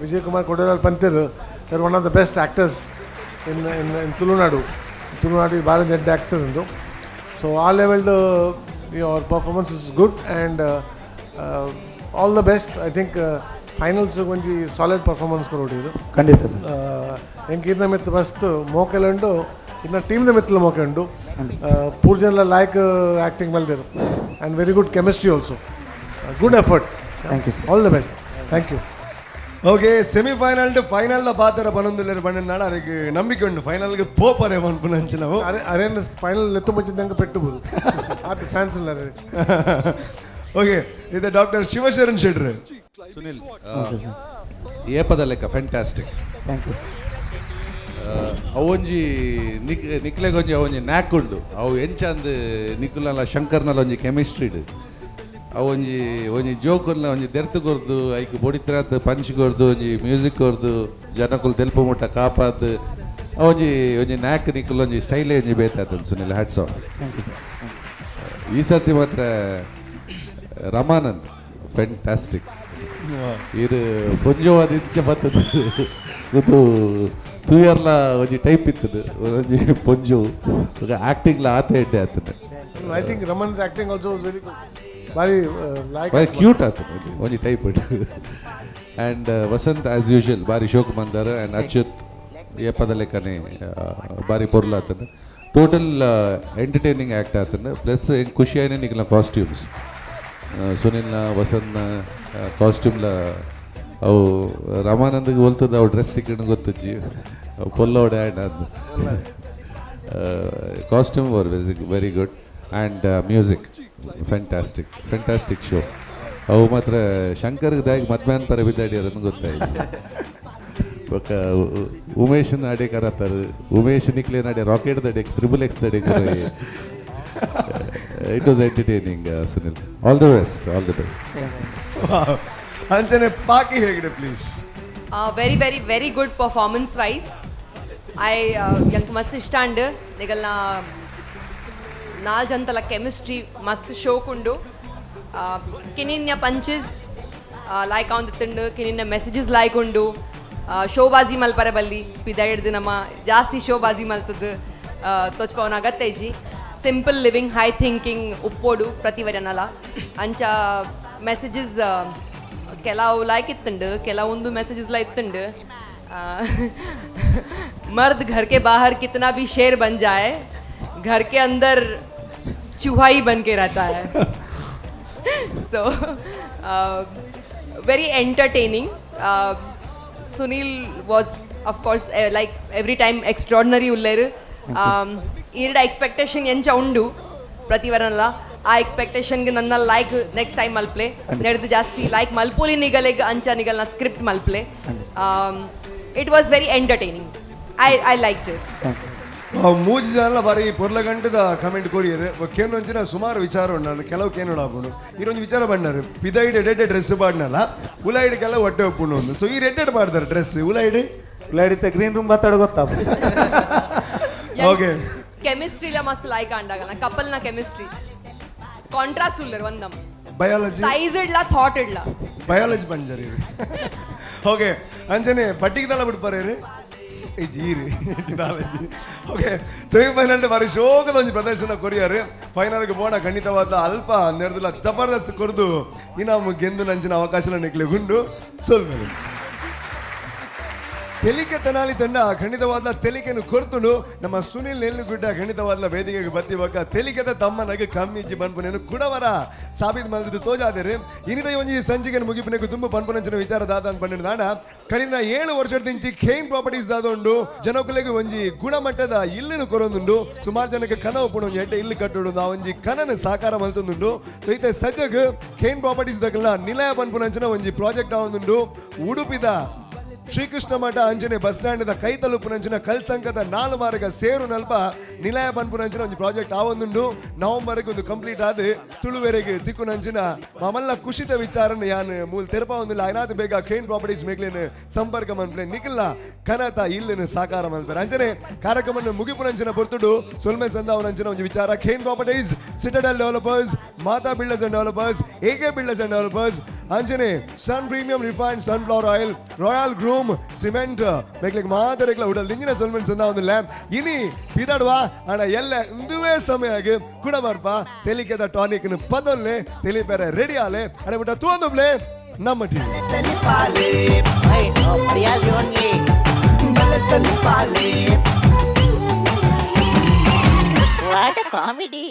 Vijay Kumar ಕೊಡೇಲಾಲ್ ಪಂತಿರ್ are one of the best actors in in in Tulunadu. Tulunadu ಭಾರಿ ದೊಡ್ಡ ಆ್ಯಕ್ಟರ್ ಇಂದು. ಸೊ ಆ levelled your performance is good and all the best. I think finals ಒಂಜಿ solid performance ಕೊರೊಡು. ಖಂಡಿತ sir. ಎಂಕ್ ಇರ್ನ ಮಿತ್ತು ಮಸ್ತ್ ಮೋಕೆಲ ಉಂಡು, ಇನ್ನ ಟೀಮ್ದ ಮಿತ್ತಲ ಮೋಕೆ ಉಂಡು. ಪೂರ್ ಜನ ಲೈಕ್ ಆ್ಯಕ್ಟಿಂಗ್ ಮಲ್ದೇರು and very good chemistry also. Good effort. Thank you, sir. All the best. Thank you. Okay, semifinal final ಪಾತ್ರ ಪನೊಂದುಲ್ಲೆರ್ ಪಂಡ ಅದಕ್ಕೆ ನಂಬಿಕೆ ಉಂಡು ಫೈನಲ್ಗೆ ಪೋಪರೆ ಪನ್ಪುನಂಚಿನವು. ಅರೆ ಅರೇನು ಫೈನಲ್ ಎತ್ತು ಮುಂಚಿದಂಗೆ ಪೆಟ್ಟು ಆತ ಫ್ಯಾನ್ಸ್ ಇಲ್ಲ. ಓಕೆ, ಇದು ಡಾಕ್ಟರ್ ಶಿವಶರಣ್ ಶೆಟ್ರು. ಸುನಿಲ್, ಏಪದ ಲೆಕ್ಕ ಫ್ಯಾಂಟಾಸ್ಟಿಕ್. Thank you. ಅವೊಂಜಿ ನಿಕ್ಲೆಗೊಂಜಿ ಅವೊಂಜಿ ನ್ಯಾಕ್ ಉಂಡು. ಅವು ಎಂಚಂದ್ ನಿಕುಲನ ಶಂಕರ್ನಲ ಒಂಜಿ ಕೆಮಿಸ್ಟ್ರಿ ಇಡು. ಅವೊಂಜಿ ಒಂಜಿ ಜೋಕುಲ್ನ ಒಂಜಿ ದೆರ್ತು ಕೊರ್ದು ಐಕ್ ಬೊಡಿತ್ರಾತ್ ಪಂಚ್ ಕೊರ್ದು ಒಂಜಿ ಮ್ಯೂಸಿಕ್ ಕೊರ್ದು ಜನಕುಲು ತೆಲ್ಪು ಮುಟ್ಟ ಕಾಪಾತ್ ಅವೊಂಜಿ ಒಂಜಿ ನ್ಯಾಕ್ ನಿಕುಲ್ ಒಂಜಿ ಸ್ಟೈಲೇ ಒಂಜಿ ಬೇತಾತನ್ ಸುನಿಲ್, ಹ್ಯಾಟ್ಸ್ ಆಫ್. ಈ ಸರ್ತಿ ಮಾತ್ರ ರಮಾನಂದ್ ಫ್ಯಾಂಟಾಸ್ಟಿಕ್. ಇರು ಪೊಂಜೋವಾದ ಇಂಚ ಬತ್ತದ ಒಂದು ತೂಯರ್ಲ ಒಂಜಿ ಟೈಪ್ ಇತ್ತದು ಒಂಜಿ ಪೊಂಜು ಆಕ್ಟಿಂಗ್ಲ ಆತ ಎಡ್ಡೆ ಆತದೆ. I think Raman's acting also was very good. ಬಾರಿ ಲೈಕ್. ಬಾರಿ ಕ್ಯೂಟ್ ಆತದೆ ಒಂಜಿ type. And Vasanth as usual ಬಾರಿ ಶೋಕ್ ಬಂದಾರ. ಆ್ಯಂಡ್ ಅಚ್ಯುತ್ ಏಪದ ಲೆಕ್ಕನೆ ಬಾರಿ ಪೊರ್ಲಾತನ. ಟೋಟಲ್ ಎಂಟರ್ಟೈನಿಂಗ್ ಆ್ಯಕ್ಟ್ ಆತನ. ಪ್ಲಸ್ ಖುಷಿ ಆಯ್ನೆ ನಿಕ್ಲ ಕಾಸ್ಟ್ಯೂಮ್ಸ್, ಸುನಿಲ್ನ ವಸಂತ್ನ ಕಾಸ್ಟ್ಯೂಮ್ಲ. ಅವು ರಮಾನಂದ್ಗೆ ಹೋಲ್ತದ ಅವು ಡ್ರೆಸ್ ತಿಕ್ಕಣ ಗೊತ್ತುಜ್ಜಿ ಪೊಲ್ಲೋಡೆ. ಆ್ಯಂಡ್ ಅದು costume were very very good and music fantastic, fantastic show. ಅವು ಮಾತ್ರ ಶಂಕರ್ಗೆ ದಾಗಿ ಮದ್ಮ್ಯಾನ್ ಪರ ಬಿದ್ದಾಡಿಯರನ್ನು ಗೊತ್ತಾಯ್ತು. ಬೊಕ್ಕ ಉಮೇಶ್ ಅಡೆ ಕರತಾರೆ, ಉಮೇಶ್ ನಿಕ್ಲೆ ನಡೆ ರಾಕೆಟ್ ದಡೆ ತ್ರಿಬಲ್ ಎಕ್ಸ್ ದಡೆ. It was entertaining. Sunil, all the best, all the best. ಅಂಚನೆ ಪಾಕಿ ಹೇಗಿದೆ please. Very very very good performance wise. I ಎಂಕ್ ಮಸ್ತ್ ಇಷ್ಟ ಅಂಡ್ ನಿಗಲ್ನ ನಾಲ್ ಜಂತಲ ಕೆಮಿಸ್ಟ್ರಿ ಮಸ್ತ್ ಶೋಕುಂಡು. ಕಿನಿನ್ಯ ಪಂಚಸ್ ಲಾಯ್ಕ್ ಆವಂದಿತ್ತುಂಡು, ಕಿನಿನ್ಯ ಮೆಸೇಜಸ್ ಲಾಯ್ಕ್ ಉಂಡು. ಶೋಬಾಜಿ ಮಲ್ಪರೆ ಬಲ್ಲಿ ಪಿದ ನಮ್ಮ ಜಾಸ್ತಿ ಶೋಬಾಜಿ ಮಲ್ತದ್ದು ತೋಚ್ಪವನ ಅಗತ್ಯ ಇಜ್ಜಿ. ಸಿಂಪಲ್ ಲಿವಿಂಗ್, ಹೈ ಥಿಂಕಿಂಗ್ ಉಪ್ಪೋಡು ಪ್ರತಿವರನಲ. ಅಂಚ ಮೆಸೇಜಸ್ ಕೆಲವು ಲೈಕ್ ಇತ್ತುಂಡು, ಕೆಲವೊಂದು ಮೆಸೇಜಸ್ ಲ ಇತ್ತುಂಡು. मर्द घर के बाहर कितना भी शेर बन जाए, घर के अंदर चूहा ही बन के रहता है. So very entertaining. Sunil was of course like every time extraordinary ಉಲ್ಲೇರು. ಈರ್ಡ ಎಕ್ಸ್ಪೆಕ್ಟೇಷನ್ ಎಂಚ ಉಂಡು ಪ್ರತಿವರನಲ್ಲ, ಆ ಎಕ್ಸ್ಪೆಕ್ಟೇಷನ್ಗೆ ನನ್ನ ಲೈಕ್ ನೆಕ್ಸ್ಟ್ ಟೈಮ್ ಮಲ್ಪ್ಲೆ ನಡೆದು ಜಾಸ್ತಿ ಲೈಕ್ ಮಲ್ಪೋಲಿ ನಿಗಲೆಗ್ ಅಂಚ ನಿಗಲ್ನ script ಮಲ್ಪ್ಲೆ. It was very entertaining. I like it. ಮೂಜಿ ಜನ ಬಾರಿ ಪೊರ್ಲ ಗಂಟದ ಕಮೆಂಟ್ ಕೊರಿಯರ್. ಕೇನೊಂಚಿನ ಸುಮಾರು ವಿಚಾರ ಉಂಡು, ಕೆಲವು ಕೇನೋಡು ಆಪುಂಡು. ಈರೊಂಜಿ ವಿಚಾರ ಬಂಡಾರು ಪಿದೈಡ್ ರೆಡ್ ಡ್ರೆಸ್ ಪಾಡ್ನಲ್ಲ, ಉಲೈಡ್ಗೆಲ್ಲ ಹೊಟ್ಟೆ ಒಪ್ಪುಂಡು ಒಂದು. ಸೊ ಈ ರೆಡ್ ಮಾಡ್ತಾರೆ ಡ್ರೆಸ್ ಉಲೈಡ್. ಉಲೈಡಿತ್ತ ಗ್ರೀನ್ ರೂಮ್ ಬತ್ತಾಡ ಗೊತ್ತಾ. ಓಕೆ. ಕೆಮಿಸ್ಟ್ರಿಲ ಮಸ್ತ್ ಲೈಕ್ ಅಂಡಾಗಲ್ಲ ಕಪಲ್ನ ಕೆಮಿಸ್ಟ್ರಿ ಕಾಂಟ್ರಾಸ್ಟ್ ಉಲ್ಲರ್ ಒಂದಮ್ ಬಯಾಲಜಿ ಸೈಜ್ ಇಡ್ಲ ಥಾಟ್ ಇಡ್ಲ. ಬಯಾಲಜಿ ಬಂಜಾರಿ. ಓಕೆ, ಅಂಚನೆ ಬಟ್ಟಿಗೆ ತಲ ಬಿಡ್ಪಾರೆ. ಜೀರಿ ನಾಲಜಿ. ಓಕೆ, ಸೆಮಿಫೈನಲ್ ಬಾರಿ ಶೋಕದ ಒಂಜಿ ಪ್ರದರ್ಶನ ಕೊರಿಯರ್. ಫೈನಲ್ಗೆ ಪೋಣ ಖಂಡಿತವಾದ ಅಲ್ಪ ನೆರೆದಿಲ್ಲ ಜಬರ್ದಸ್ತ್ ಕೊರ್ದು ಇನ್ನಾಮ ಗೆಂದು ನಂಚಿನ ಅವಕಾಶ ನಿಕ್ಲೆ ಗುಂಡು ಸೊಲ್ಮೆಲು. ತೆಲಿಕೆ ಟನಾಲಿ ತಂಡ ಖಂಡಿತವಾದ ತೆಲಿಕೆನು ಕೊರ್ತುಂಡು. ನಮ್ಮ ಸುನಿಲ್ ನೆಲ್ಲುಗುಡ್ಡ ಖಂಡಿತವಾದ ವೇದಿಕೆಗೆ ಬತ್ತಿ ಬಕ್ಕ ತೆಲಿಕೆದ ತಮ್ಮನಗೆ ಕಮ್ಮಿಜ್ಜಿ ಬನ್ಪುನೇನು ಕುಡವರ ಸಾಬೀತ್ ಮಲ್ದಿದ್ದು ತೋಜಾದೇರು. ಇನಿತ ಒಂಜಿ ಸಂಚಿಕೆನು ಮುಗಿಪುನೆಗೆ ತುಂಬ ಪನ್ಪುನಂಚಿನ ವಿಚಾರ ದಾದ ಅಂತ ದಾಡ ಕರಿನ 7 ವರ್ಷದಿಂಚಿ ಖೇನ್ ಪ್ರಾಪರ್ಟೀಸ್ ದಾದೊಂಡು ಜನಕುಲೆಗೆ ಒಂಜಿ ಗುಣಮಟ್ಟದ ಇಲ್ಲಿನ ಕೊರೊಂದುಂಡು. ಸುಮಾರು ಜನಕ್ಕೆ ಕನವು ಪುಣ ಒಂಜಿ ಎಡ್ಡೆ ಇಲ್ಲು ಕಟ್ಟುಡು ಆ ಒಂಜಿ ಕನನ ಸಾಕಾರ ಮಲ್ತೊಂದುಂಡು. ಸೊ ಇತ್ತೆ ಸದ್ಯಗ್ ಖೇನ್ ಪ್ರಾಪರ್ಟೀಸ್ ದಕಲ್ನ ನಿಲಯ ಪನ್ಪುನಂಚಿನ ಒಂಜಿ ಪ್ರಾಜೆಕ್ಟ್ ಆವೊಂದುಂಡು. ಉಡುಪಿದ ಶ್ರೀಕೃಷ್ಣ ಮಠ ಅಂಜನೆ ಬಸ್ ಸ್ಟ್ಯಾಂಡ್ the ಕೈ ತಲುಪುನಂಚಿನ ಕಲ್ಸಂಕದ 4 ಮಾರ್ಗ ಸೇರು ನಲ್ಪ ನಿಲಯ ಪನ್ಪುನಂಚಿನ ಒಂಜಿ ಪ್ರಾಜೆಕ್ಟ್ ಆವೊಂದುಂಡು. ನವೆಂಬರ್ಗೆ ಒಂದು ಕಂಪ್ಲೀಟ್ ಆದ ತುಳುವೆರೆಗೆ ದಿಕ್ಕುನಂಚಿನ ಮಾಮಲ್ಲ ಖುಷಿತ ವಿಚಾರನ ಯಾನ್ ಮೂಲ ತೆರಪ ಒಂದಿಲ್ಲ. ಐನಾತ್ ಬೇಗ ಖೇನ್ ಪ್ರಾಪರ್ಟೀಸ್ ಮೇಗ್ಲೇನು ಸಂಪರ್ಕ ಮನ್ಪ್ಲೆ ನಿಖಿಲ್ಲ ಕನತ ಇಲ್ಲಿನ ಸಾಕಾರ ಮನ್ಪೆ. ಅಂಜನೆ ಕಾರ್ಯಕ್ರಮ ಮುಗಿಪುನಂಚಿನ ಪೊರ್ತುಡು ಸೊಲ್ಮೆ ಸಂದಾವನಂಚಿನ ಒಂಜಿ ವಿಚಾರ. Kane properties, citadel developers, Mata builders and developers, AK builders and developers, Anjane Sun premium refined sunflower oil, royal groom cement ಬೇಕ್ಲಿಕ್ಕೆ ಮಾತಾಡಕ್ಲ ಉಡಲ್ ದಿಂಜಿನ ಸೊಲ್ಮೆನ್ ಸಂದ ಒಂದು ಲ್ಯಾಮ್ ಇನಿ ಪಿದಾಡುವ ಅಣ್ಣ ಎಲ್ಲ ಇಂದುವೇ ಸಮಯ ಕುಡ ಬರ್ಪ ತೆಲಿಕೆದ ಟಾನಿಕ್ ಪದೊಲ್ಲೆ ತೆಲಿಪೆರೆ ರೆಡಿ ಆಲೆ ಅರೆ ಬಿಟ್ಟ ತೂಂದುಬ್ಲೆ ನಮ್ಮ ಟಿವಿ. What a comedy.